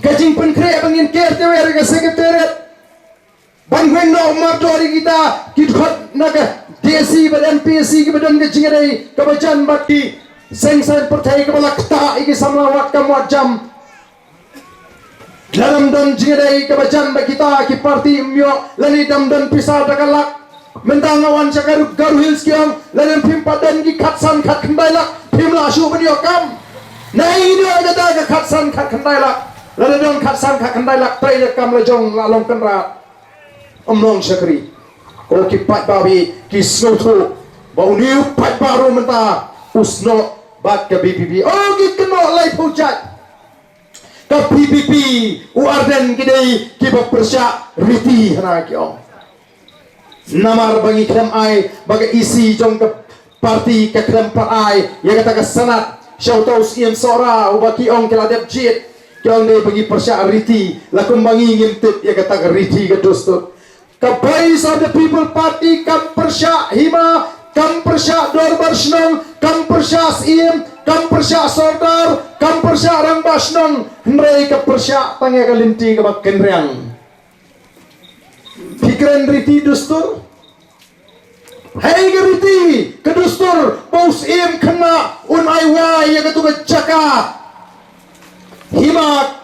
Ka jingpynkhreh ba ngin ker tawiar ïa ka secretariat. Ban weng noh mardor ïa kita ki dkhot na ka DSC bad MPSC kiba don ka jingïadei kaba jan bad ki seng saiñ pyrthei kaba la ktah ïa ki samla wad kam wad jam. Lada ym don jingïadei kaba jan bad kita ki party ym ïoh, lane da ym don pisa da ka lak. Mynta nga wan sha ka Garo Hills ki ong, lada phim pat don ki khatsan khatkhyndai lak, phim lah shuh ban ïoh kam. Nai ïoh kata ka khatsan khatkhyndai lak. Lada don khatsan khatkhyndai lak, trei da kam la jong la long kynrad. Ym long shakri. Ko ki paidbah, ki sngewthuh ba une u paidbah ruh mynta u snoh bad ka VPP. O ki kynnoh laiphew jait. Ka VPP, u Ardent, ki dei kiba pyrshah riti hana ki ong. Namar ba ngi khlem ai ba ka EC jong ka party ka khlem pat ai ïa kata ka sanad sha uta u Syiem Sohra uba ki ong ki la dep jied. Ki ong dei ba ngi pyrshah riti, la kumba ngi ngim tip ïa kata ka riti ka dustur. Ka Voice of the People Party kam pyrshah hima, kam pyrshah dorbar shnong, kam pyrshah Syiem, kam pyrshah sordar, kam pyrshah rangbah shnong, hynrei ka pyrshah tang ïa ka lynti kaba kynriang. Phi kren riti dustur? Hei ka riti ka dustur ba u Syiem khynnah un ai wai ïa katu ka jaka hima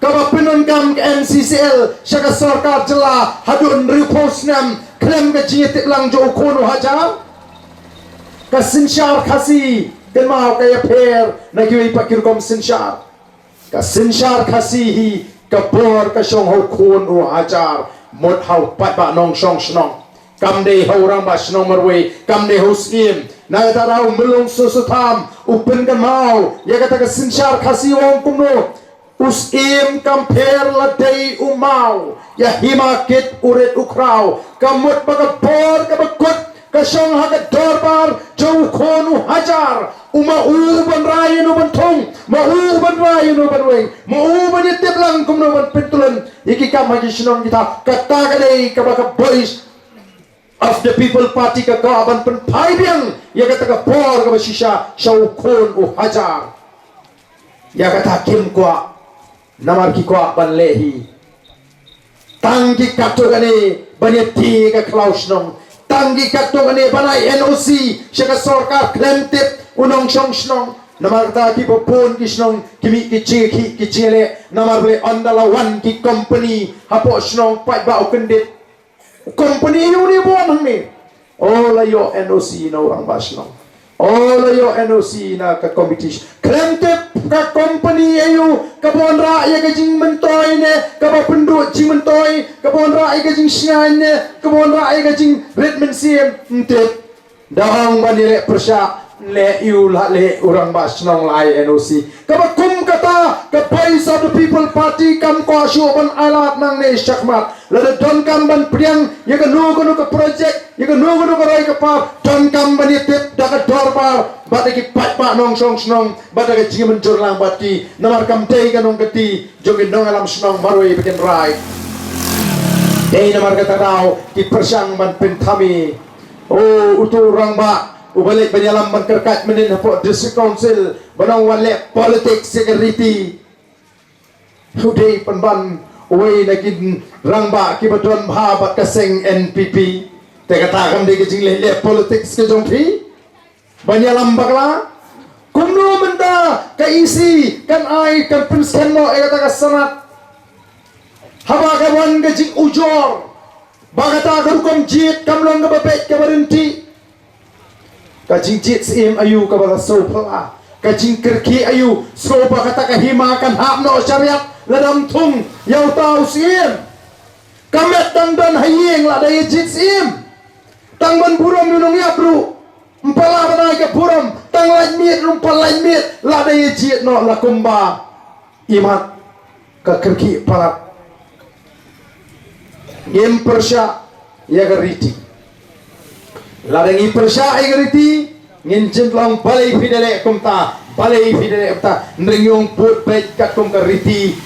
kaba pyndonkam ka MCCL sha ka sorkar jylla haduh hynriewphew snem khlem ka jingïatiplang jong u khun u hajar. Ka synshar Khasi kynmaw ka ïapher na kiwei pat ki rukom synshar. Ka synshar Khasi hi ka bor ka shong ha u khun u hajar, mut ha u paidbah nongshong shnong. Kam dei ha u rangbah shnong marwei, kam dei ha u Syiem. Na kata ruh u Myllung Soso Tham u pynkynmaw ïa kata ka synshar Khasi, u ong kumno: U Syiem kam pher la dei u maw, ïa hima kit u rit u khraw. Ka mut ba ka bor kaba kut ka shong ha ka dorbar jong u khun u hajar. U ma u ban rai ïano ban thung, ma u ban rai ïano ban weng, ma u ban ïatiplang kumno ban pyntylun ïa ki kam ha ki shnong kita. Kata ka dei kaba ka Voice of the People Party ka kwah ban pynphai biang ïa kata ka bor kaba shisha sha u khun u hajar. Ïa kata kim kwah, namar ki kwah ban leh hi. Tang ki katto katne ban ïa tie ka khlaw shnong, Tang ki katto katne ban ai N O C sha ka sorkar khlem tip u nongshong shnong. Namar kata kiba bun ki shnong ki mih ki jingkhih ki jingleh namar balei ynda la wan ki company hapoh shnong paidbah u kyndit. Company aïu ne ba wan hangne? O, la ïoh N O C na u rangbah shnong. O, la ïoh N O C na ka competition. Khlem tip ka company aïu kaba wanrah ïa ka jingmyntoi ne kaba pynduh jingmyntoi, kaba wanrah ïa ka jingshngaiñ ne kaba wanrah ïa ka jingrit mynsiem. Ym tip. Da ong ban ïaleh pyrshah, leh ïa u la leh u rangbah shnong la ai N O C. Kaba kum kata ka Voice of the People Party kam kwah shuh ban ai lad nangne shakhmat. Lada donkam ban pdiang ïa kano kano ka project, ïa kano kano ka roi ka par, donkam ban ïatip da ka dorbar bad da ki paidbah nongshong shnong bad da ka jingmynjur lang bad ki. Namar kam dei ka nongkynti jong ki nongïalam shnong marwei ba kin rai. Dei namar kata ka daw ki pyrshang ban pynthame. O, uto u rangbah uba leit ban ïalam ban kyrkhat mynnin hapoh District Council ban ong wan leh politics ïa ka riti. U dei pynban uwei na ki rangbah kiba don bha bad ka seng N P P. Te kata kam dei ka jingleh leh politics ka jong phi? Ban ïalam bakla? Kumno mynta ka E C kan ai kan pynskhem noh ïa kata ka sanad? Haba ka wan ka jingujor ba kata ka rukom jied kam long kaba beit kaba ryntih. Ka jingjied syiem aïu kaba la sngewphylla? Ka jingkyrkieh aïu? Sngewbha kata ka hima kan hap noh shariat lada ym thung ïa uta u syiem. Ka met tang don ha ïing la da ïa jied syiem. Tang ban burom ïa u nongïap ruh ym pat lah ban ai ka burom. Tang lait miet ruh ym pat lait miet la da ïa jied noh la kumba imat ka kyrkieh palat. Ngim pyrshah ïa ka riti. Lada ngi pyrshah ïa ka riti ngin jin long balei phi da leh kumta, balei phi da leh kumta. Hynrei ngi ong bud beit katkum ka riti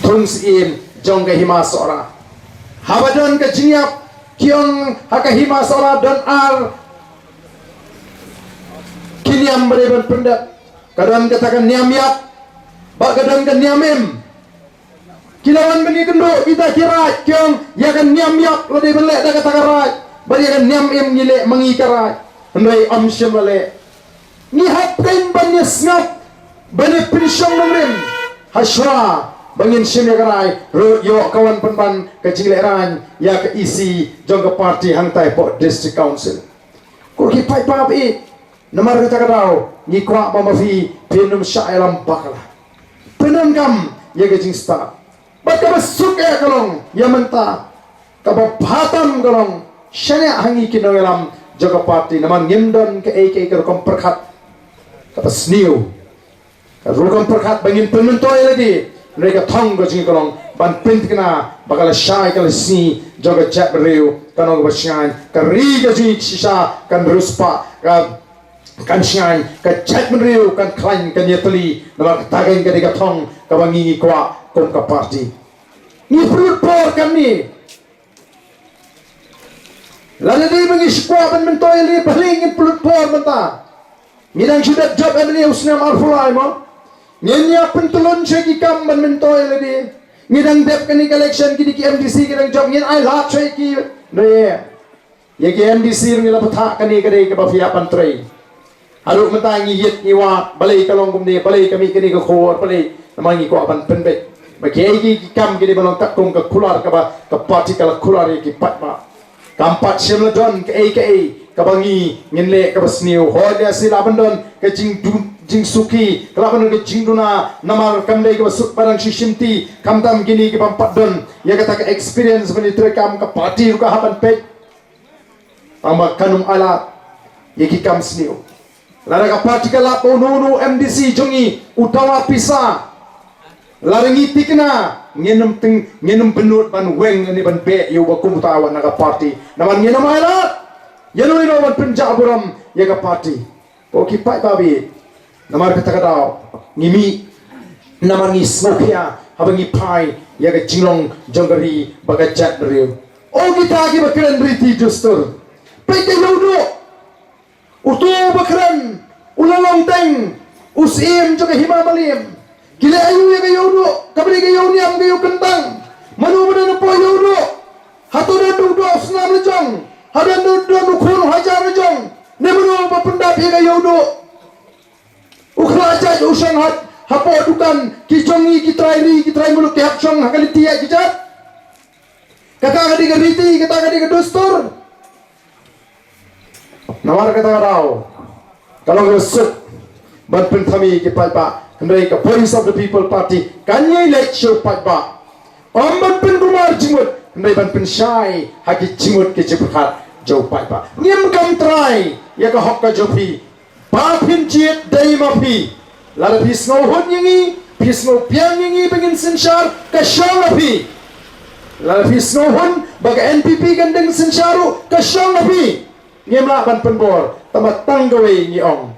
thung syiem jong ka Hima Sohra. Haba don ka jingïap ki ong ha ka Hima Sohra don ar ki niam ba dei ban pyndep. Ka don kata ka niam ïap bad ka don ka niam im. Ki la wan ban ïakynduh kita ki raid ki ong ïa ka niam ïap la dei ban leh da kata ka raid bad ïa ka niam im ngi leh ma ngi ka raid. Hynrei ym shym la leh. Ngi hap kein ban ïa sngap ban ïa pynshong nongrim hashwa ba ngin shim ïa ka raid. Ruh ïoh ka wan pynban ka jinglehrain ïa ka E C jong ka party hangtai hapoh District Council. Ko ki paidbah ba ïeit, namar kata ka daw ngi kwah ba ma phi phin ym shah ïalam bakla. Pyndonkam ïa ka jingstad. Bad kaba suk eh ka long ïa mynta, kaba bha tam ka long shaniah ha ngi ki nongïalam jong ka party namar ngim don kaei kaei ka rukom pyrkhat kaba sniew. Ka rukom pyrkhat ba ngin pynmyntoi lade, hynrei ka thong ka jong ngi ka long ban pynthikna ba ka lashai ka lashisngi jong ka jaitbynriew kan long kaba shngaiñ, ka ri ka jong ngi shisha kan riewspah, ka kan shngaiñ, ka jaitbynriew kan khlaiñ, kan ïatylli. Namar kata ka dei ka thong kaba ngi ngi kwah kum ka party. Ngi pynlut por kane. Lada dei ba ngi shu kwah ban myntoi lade, balei ngin pynlut por mynta? Ngi dang shu dep jop M L A u snem arphew lai mo. Ngin ïa pyntylun sha ki kam ban myntoi lade. Ngi dang dep kane ka election, kine ki M D C ki dang jop, ngin ai lad sha ki. Ne. Ïa ki M D C ruh ngi la bthah, kane ka dei kaba phi hap ban trei. Haduh mynta ngi ïit ngi wad, balei ka long kumne, balei ka mih kane ka khubor, balei, namar ngi kwah ban pynbeit ba kiei ki kam ki dei ban long katkum ka kular kaba ka party ka la kular ïa ki paidbah. Kam pat shym la don kaei kaei kaba ngi ngin leh kaba sniew. Hooid, lehse lah ban don ka jingduna, jingsuki, ka lah ban don ka jingduna namar kam dei kaba suk ba dang shu shimti, khamtam kine ki bym pat don ïa kata ka experience ban ïatrei kam, ka party ruh ka hap ban peit. Tangba kan ym ailad ïa ki kam sniew. Lada ka party ka lap ba uno uno u M D C jong ngi u dawa pisa, lada ngi thikna, ngin ym teng, ngin ym bynnud ban weng ne ban beh ïa uba kum uta wat na ka party. Namar ngin ym ailad ïa uno uno ban pynjah burom ïa ka party. Ko ki paidbah ba ïeit, namar kata ka daw ngi mih, namar ngi sngewkhia haba ngi phai ïa ka jinglong jong ka ri bad ka jaitbynriew. O kita kiba kren riti dustur, peit ka Ïewduh. Uto uba kren u la long teng u syiem jong ka Hima Mylliem. Ki leh aïu ïa ka Ïewduh, kaba dei ka ïew niam ka ïew kyntang? Mano ba don hapoh Ïewduh? Hato don u doh snam lajong? Hadien don don u khun u hajar jong. Ne mano ba pyndap ïa ka ïew duh. U khlajait u shong hat hapoh dukan, ki jong ngi ki trai ri ki trai muluk ki hap shong ha ka lynti ïa ki jait. Kata ka dei ka riti, kata ka dei ka dustur. Namar kata ka daw ka long ka suk ban pynthame ki paidbah, hynrei ka Voice of the People Party kan ïai leit sha u paidbah. Ym ban pynkulmar jingmut, hynrei ban pynshai ha ki jingmut ki jingpyrkhat jong u paidbah. Ngim kam trai ïa ka hok ka jong phi. Ba phin jied dei ma phi. Lada phi sngew hun ïa ngi, phi sngew biang ïa ngi ba ngin synshar, ka shong ha phi. Lada phi sngew hun ba ka N P P kan dang synshar ruh, ka shong ha phi. Ngim lah ban pynbor, tangba tang kawei ngi ong.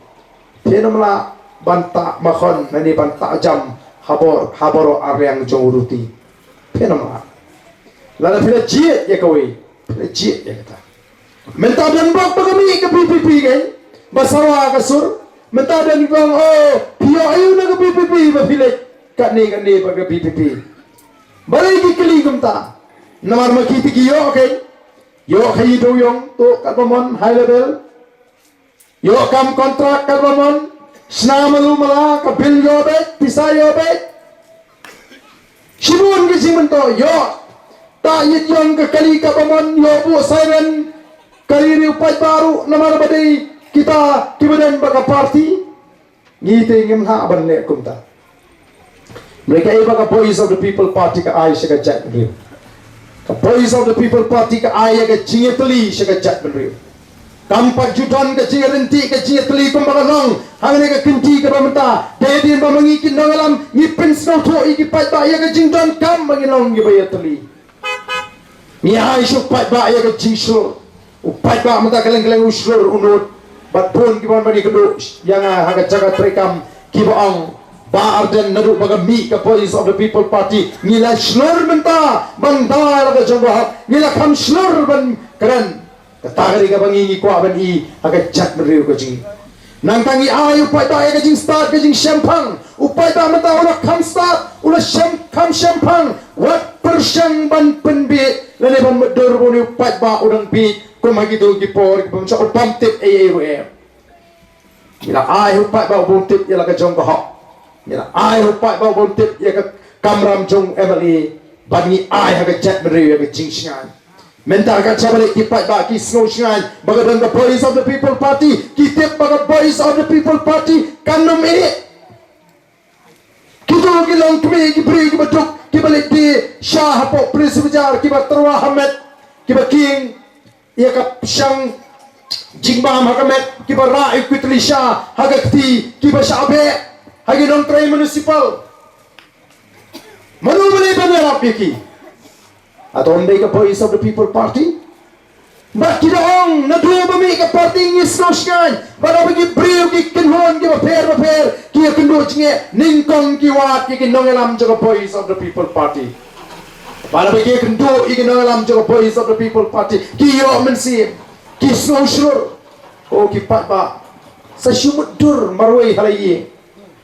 Phin ym lah ban tah makhon, lane ban tah jam ha bor, ha baroh arliang jong u ruti. Phin ym lah. Lada phi la jied ïa kawei, phi la jied ïa kata. Mynta don bok ba ka mih ka V P P kein, ba sawa ka sur. Mynta don bok, oh, phi ïoh aïu na ka V P P ba phi leit katne katne bad ka V P P. Balei ki kylli kumta? Namar ma ki te ki ïoh kein. Ïoh ka ïa dewiong, tuh katba mon high level. Ïoh kam kontrak katba mon, shna malu mala, ka bil ïoh beit, pisa ïoh beit. Shibun ki jingmyntoi ïoh. Tah ïit ïong ka kali katba mon, ïoh buh siren. Kali riew paidbah ruh namar ba dei kita kiba don bad ka party. Ngi te ngim hap ban leh kumta. Hynrei kaei ba ka Voice of the People Party ka ai sha ka jaitbynriew? Ka Voice of the People Party ka ai ïa ka jingïatylli sha ka jaitbynriew. Kam pat ju don ka jingïaryntih ka jingïatylli kumba ka long hangne ka kynti kaba mynta. Dei hadien ba ma ngi ki nongïalam ngi pynsngewthuh ïa ki paidbah ïa ka jingdonkam ba ngin long kiba ïatylli. Ngi ai sha u paidbah ïa ka jingshlur. U paidbah mynta kylleng kylleng u shlur u nud. Bad bun kiba wan ban ïakynduh ïa nga ha ka jaka treikam kiba ong, Bah Ardent, naduh ba ka mih ka Voice of the People Party ngi la shlur mynta ban da la ka jong ka hok, ngi la kham shlur ban kren. Kata ka dei kaba ngi ngi kwah ban i ha ka jaitbynriew ka jong ngi. Nangta ngi ai u paidbah ïa ka jingstad ka jingshemphang. U paidbah mynta u la kham stad, u la shem kham shemphang. Wat pyrshang ban pynbiej lane ban mutdur ba une u paidbah u dang biej kum ha kito ki por kiba mynshwa, u bym tip ei ei ruh em. Ngi la ai u paidbah u bym tip ïa la ka jong ka hok. Ngi la ai u paidbah u bym tip ïa ka kamram jong M L A. Bad ngi ai ha ka jaitbynriew ïa ka jingshngaiñ. Mynta ka jaba leh ki paidbah ki sngew shngaiñ ba ka don ka Voice of the People Party, ki tip ba ka Voice of the People Party kan ym ïeh. Kito ki long kmie ki briew kiba duk kiba leit die sha hapoh Prince Bazar, kiba tyrwa ha met, kiba kieng ïa ka shang jingbam ha ka met, kiba rah ïa u kwitli sha ha ka kti, kiba shah beh ha ki nongtrei municipal. Mano ba leh ban ïarap ïa ki? Hato ym dei ka Voice of the People Party? Bad ki da ong naduh ba mih ka party ngi sngew shngaiñ. Bad haba ki briew ki kynhun kiba pher ba pher ki ïakynduh jingeh, nyngkong ki wad ïa ki nongïalam jong ka Voice of the People Party. Bad haba ki ïakynduh ïa ki nongïalam jong ka Voice of the People Party, ki ïoh mynsiem, ki sngew shlur. Ko ki paidbah, sa shu mutdur marwei ha la ïing.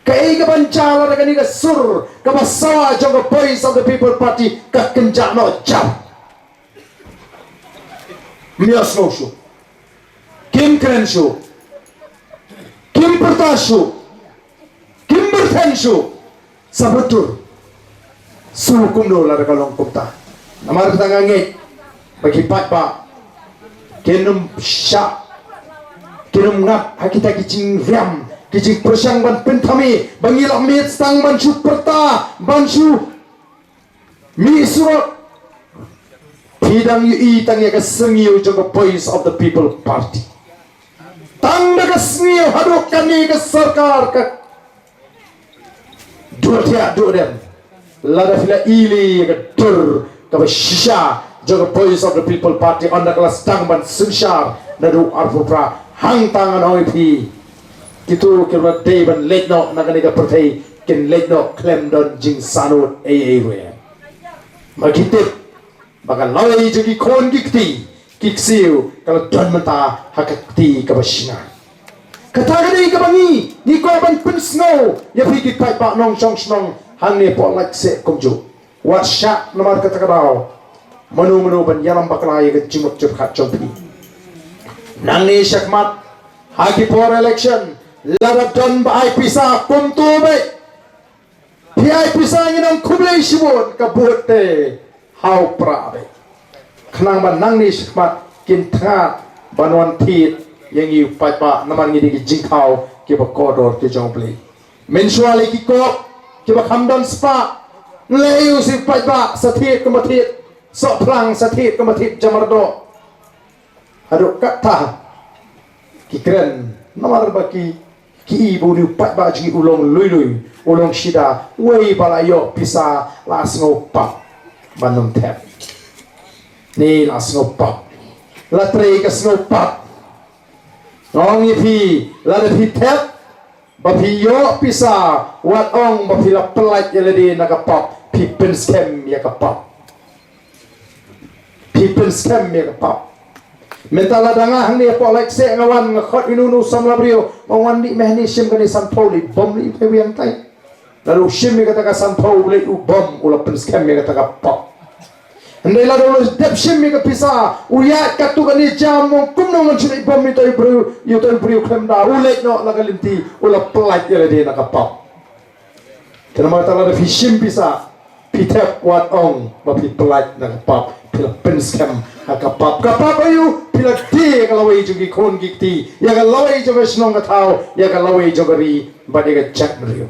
Kaei kaban jia lada kane ka sur kaba sawa jong ka Voice of the People Party ka kynjah noh jam? Ym ïohsngew shuh. Kim kren shuh. Kim pyrta shuh. Kim pyrthen shuh. Sa butur. Shu kumno lada ka long kumta? Namar kata nga ngeit ba ki paidbah kin ym shah, kin ym ngat ha kita ki jingriam, ki jingpyrshang ban pynthame ba ngi la miet tang ban shu pyrta, ban shu mih surok. Phi dang ïohi tang ïa ka sngewthuh jong ka Voice of the People Party. Tang da ka sngew haduh kane ka sorkar ka duh thiah duh dem. Lada phi la i lei ïa ka dur kaba shisha jong ka Voice of the People Party, ynda ka la sdang ban synshar naduh arphew phra, hangta ngan ong ïa phi, kito kiba dei ban leit noh na kane ka pyrthei kin leit noh khlem don jingsahnud ei ei ruh em. Ma ki tip ba ka lawei jong ki khun ki kti ki ksiew ka la don mynta ha ka kti kaba shngaiñ. Kata ka dei kaba ngi ngi kwah ban pynsngew ïa phi ki paidbah nongshong shnong hangne hapoh Laitkaseh kumjuh. Wat shah namar kata ka daw mano mano ban ïalam bakla ïa ka jingmut jingpyrkhat jong phi. Nangne shakhmat ha ki por election, lada don ba ai pisa kumto beit, phi ai pisa, ngi nang khublei shibun, ka vote te ha u Prah beit. Khnang ba nangne shakhmat kin thngan ban wan thied ïa ngi u paidbah, namar ngi dei ki jingthaw kiba kordor ki jong u Blei. Mynshuwa lei ki kop kiba kham don spah, lei u si paidbah sa thied kumba thied sohphlang, sa thied kumba thied jamardoh. Haduh katta ki kren, namar ba ki, ki i ba une u paidbah jong ngi u long lui lui, u long shida, wei ba la ïoh pisa la sngew pap ban ym thep. Ni la sngew pap, la trei ka sngew pap. Nga ong ïa phi, lada phi thep ba phi ïoh pisa, wat ong ba phi la pyllait ïa lade na ka pap, phi pynskhem ïa ka pap. Phi pynskhem ïa ka pap. Mynta lada nga hangne hapoh Laitkaseh nga wan, nga khot ïa uno uno u samla briew, nga wan, dih meh hangne shim kane sanphew, leit bom leit u Blei wiang tai. Lada u shim ïa kata ka sanphew, u Blei u bom, u la pynskhem ïa kata ka pap. Hynrei lada u la dep shim ïa ka pisa, u ïaid katto katne jam, u ong kumno ngan shu leit bom ïa utai u briew, ïa utai u briew khlem da, u leit noh na ka lynti, u la pyllait ïa lade na ka pap. Te namar kata lada phi shim pisa, phi thep, wat ong ba phi pyllait na ka pap, phi la pynskhem ha ka pap. Ka pap aïu? Phi la die ïa ka lawei jong ki khun ki kti, ïa ka lawei jong ka shnong ka thaw, ïa ka lawei jong ka ri bad ïa ka jaitbynriew.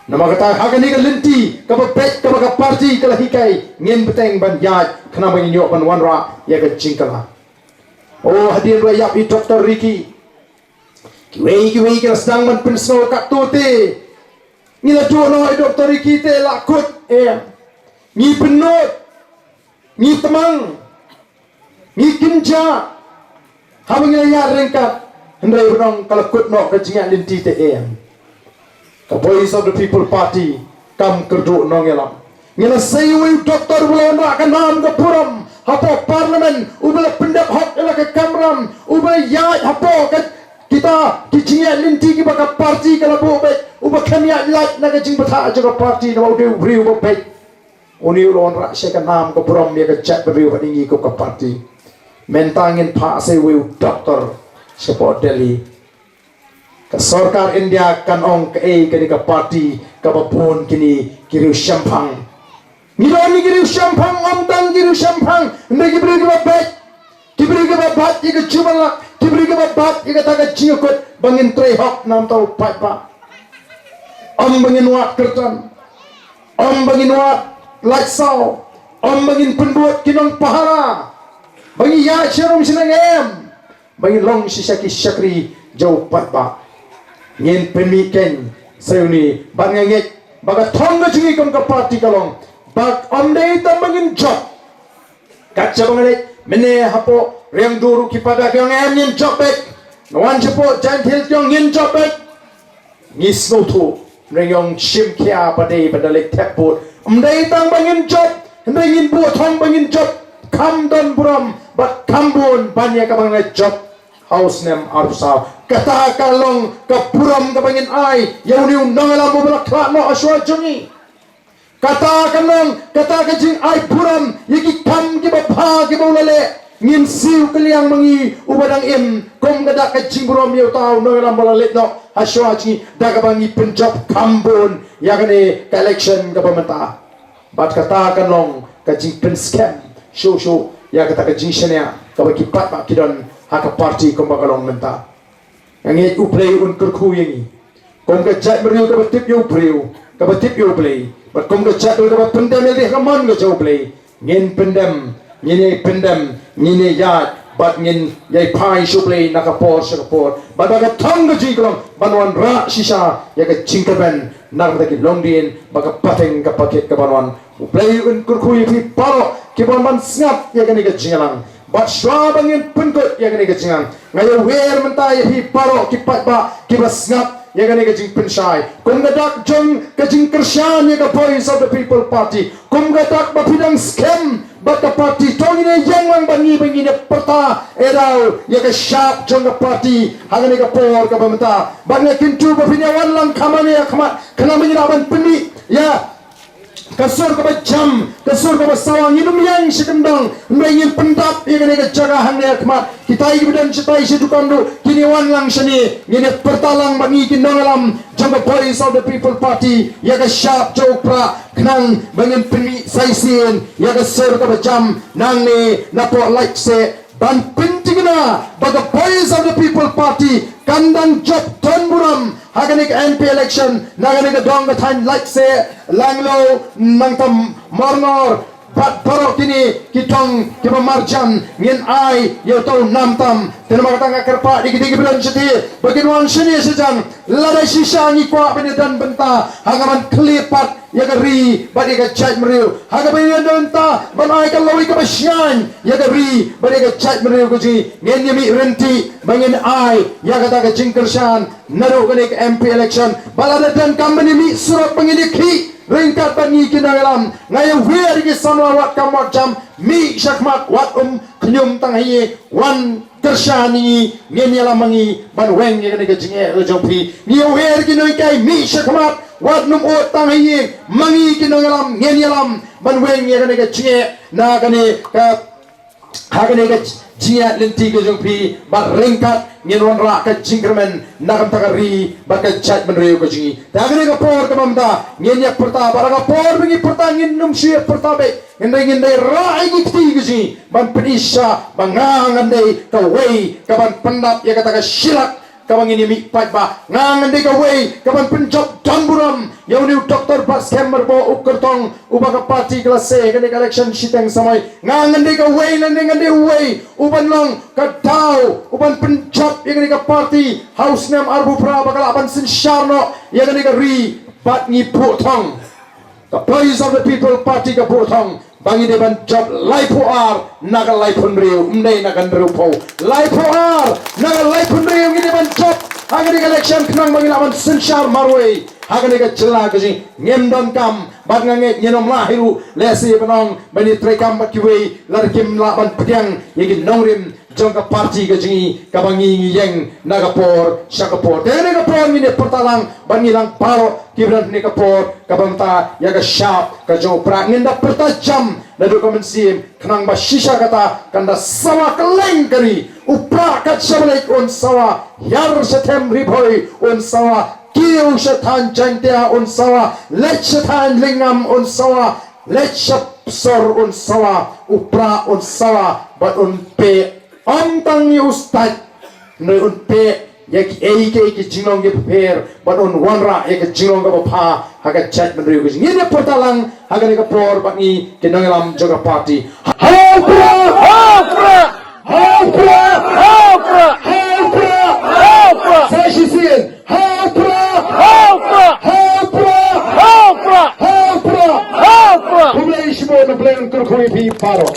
Namar kata ha kane ka lynti kaba beit kaba ka party ka la hikai, ngin bteng ban ïaid khnang ba ngin ïoh ban wanrah ïa ka jingkylla. Oh, hadien ba la ïap i Doctor Ricky, kiwei kiwei ki la sdang ban pynsngew katto te. Ngi la duh noh i Doctor Ricky te la kut, em. Ngi pynnud, ngi tmang, ngi kynjah haba ngi la ïaid ryngkat, hynrei ba nang ka la kut noh ka jingïaid lynti te, em. Ka Voice of the People Party kam kyrduh nongïalam. Ngi la sei uwei u doktor uba la wanrah ka nam ka burom hapoh Parliament, uba la pyndep hok ïa la ka kamram, uba la ïaid hapoh ka, kita ki jingïaid lynti kiba ka party ka la buh beit, uba khlem ïaid lait na ka jingbthah jong ka party namar u dei u briew uba beit. Une u la wanrah sha ka nam ka burom ïa ka jaitbynriew bad ïa ngi kum ka party. Mynta ngin phah sei uwei u doktor shapoh Delhi. Ka sorkar India kan ong kaei kane ka party kaba bun kine ki riew shemphang. Ngi don ïa ki riew shemphang, ym tang ki riew shemphang, hynrei ki briew kiba beit, ki briew kiba bat ïa ka jingwan lak, ki briew kiba bat ïa kata ka jingkut ba ngin trei hok na bynta u paidbah. Ym ba ngin wad kyrdan, ym ba ngin wad lait saw, ym ba ngin pynbud ki nongpahara ba ngi ïaid sharum shaneng, em. Ba ngin long shisha ki shakri jong u paidbah. Ngin pynmih keiñ sha une, bad nga ngeit ba ka thong ka jong ngi kum ka party ka long ba ym dei tang ba ngin jop. Kat shaba nga leit mynne hapoh Riangdo ruh ki paidbah ki ong, em, ngin jop beit. Nga wan shapoh Jaintia Hills ki ong ngin jop beit. Ngi sngewthuh, hynrei ngi ong shim khia ba dei ban da leit thep vote. Ym dei tang ba ngin jop, hynrei ngin buh thong ba ngin jop kham don burom bad kham bun ban ïa kaba ngi la jop ha u snem arphew saw. Kata ka long ka burom kaba ngin ai ïa une u nongïalam uba la khlad noh hashwa jong ngi. Kata ka long, kata ka jingai burom ïa ki kam kiba bha kiba u la leh. Ngin siew kylliang ma ngi uba dang im kum ka dak ka jingburom ïa uta u nongïalam ba la leit noh hashwa jong ngi da kaba ngi pynjop kham bun ïa kane ka election kaba mynta. Bad kata ka long ka jingpynskhem shuh shuh ïa kata ka jingshaniah kaba ki paidbah ki don ha ka party kumba ka long mynta. Nga ngeit U Blei un kyrkhu ïa ngi kum ka jaitbynriew kaba tip ïa u briew, kaba tip ïa U Blei, bad kum ka jaitbynriew kaba pyndem ïa lade ha ka mon ka jong U Blei. Ngin pyndem, ngin ïai pyndem, ngin ïai ïaid bad ngin ïai phai sha U Blei na ka por sha ka por. Bad ba ka thong ka jong ngi ka long ban wanrah shisha ïa ka jingkyrmen na ka bynta ki longdien bad ka pateng ka pakhet kaban wan. U Blei un kyrkhu ïa phi baroh kiban ban sngap ïa kane ka jingïalang. Bad shuwa ba ngin pynkut ïa kane ka jingïalang, nga ïawer mynta ïa phi baroh ki paidbah kiba sngap ïa kane ka jingpynshai. Kum ka dak jong ka jingkyrshan ïa ka Voice of the People Party, kum ka dak ba phi dang skhem bad ka party, to ngin ïeng lang bad ngi ba ngin ïa pyrta ïa daw ïa ka shap jong ka party ha kane ka por kaba mynta. Bad nga kyntu ba phin ïa wan lang kham hangne ha khmat khnang ba ngin lah ban pynmih ïa Ka sur kaba jam, ka sur kaba sawa, ngin ym ïeng sha kyndong, hynrei ngin pyndap ïa kane ka jaka hangne ha khmat. Kitai kiba don shatai sha dukan ruh, kin ïa wan lang shane, ngin ïa pyrta lang ba ngi ki nongïalam jong ka Voice of the People Party ïa ka shap jong u Prah, khnang ba ngin pynmih sa shisien ïa ka sur kaba jam nangne napoh Laitse, ban pynthikna ba ka Voice of the People Party kan dang jop don burom ha kane ka M P election na kane ka dong ka thaiñ Laitse, Lainglo, nangta Morngor bad baroh kine ki dong kiba marjan. Ngin ai ïa uto u nam tam. Te namar kata nga kyrpad ïa kito kiba don shathie ba kin wan shane shajan. Lada shisha ngi kwah ban ïadon bynta ha kaba khlieh pat ïa ka ri bad ïa ka jaitbynriew, ha kaba ïadon bynta ban ai ka lawei kaba shngaiñ ïa ka ri bad ïa ka jaitbynriew ka jong ngi. Ngin ïa mih ryntih ba ngin ai ïa kata ka jingkyrshan naduh kane ka M P election. Ba lada donkam ban ïa mih surok ba ngin ïa khih ryngkat bad ngi ki nongïalam. Nga ïawer ïa ki samla wat kam wat jam, mih shakhmat, wat ym khñium tang ha ïing, wan kyrshan ïa ngi, ngin ïalam ma ngi ban weng ïa kane ka jingeh ka jong phi. Ngi ïawer ïa ki nonghikai, mih shakhmat, wat nym ud tang ha ïing, ma ngi ki nongïalam ngin ïalam ban weng ïa kane ka jingeh na kane ka, ha kane ka jingïaid lynti ka jong phi, bad ryngkat ngin wanrah ka jingkyrmen na ka bynta ka ri bad ka jaitbynriew ka jong ngi. Te ha kane ka por kaba mynta ngin ïa pyrta, bad ha ka por ba ngi pyrta ngin nym shu ïa pyrta beit, ngin dei, ngin dei rah ïa ki kti ka jong ngi ban pyni sha ba nga ngan dei kawei kaban pyndap ïa kata ka shilak kaba ngin ïa mih paidbah. Nga ngan dei kawei kaban pynjop don burom ïa une u Doktor Batskhem Myrboh, u kyrtong uba ka party ka la sei ha kane ka election shiteng samoi. Nga ngan dei kawei, ngan dei, ngan dei uwei uban long ka daw uban pynjop ïa kane ka party ha u snem arphew phra ba ka lah ban synshar noh ïa kane ka ri. Bad ngi buh thong, ka Voice of the People Party ka buh thong ba ngi dei ban jop laiphew ar na ka laiphew hynriew, ym dei na ka hynriewphew. Laiphew ar na ka laiphew hynriew ngi dei ban jop ha kane ka election khnang ba ngi lah ban synshar marwei ha kane ka jylla ka jong ngi. Ngim donkam bad nga ngeit ngin ym lah hi ruh lehse ban ong ban ïatrei kam bad kiwei lada kim lah ban pdiang ïa ki nongrim jong ka party ka jong ngi kaba ngi ngi ïeng na ka por sha ka por. Te kane ka por ngin ïa pyrta lang bad ngi lang baroh kiba don ha kane ka por kaba mynta ïa ka shap ka jong u Prah. Ngin da pyrta jam naduh ka mynsiem khnang ba shisha kata kan da sawa kylleng ka ri. U Prah kat shaba leit un sawa, hiar sha them Ri Bhoi un sawa, kiew sha thaiñ Jaintia un sawa, leit sha thaiñ Lyngngam un sawa, leit sha Psor un sawa, u Prah un sawa, bad un peh ym tang ïa u state, hynrei un peh ïa kiei kiei ki jinglong kiba pher, bad un wanrah ïa ka jinglong kaba bha ha ka jaitbynriew ka jong ngi. Ngin ïa pyrta lang ha kane ka por bad ngi ki nongïalam jong ka party. Ha u Prah! Ha u Prah! Ha u Prah! Ha u Prah! Sa shisien. Ha u Prah! Ha u Prah! Ha u Prah! Khublei shibun, U Blei un kyrkhu ïa phi baroh.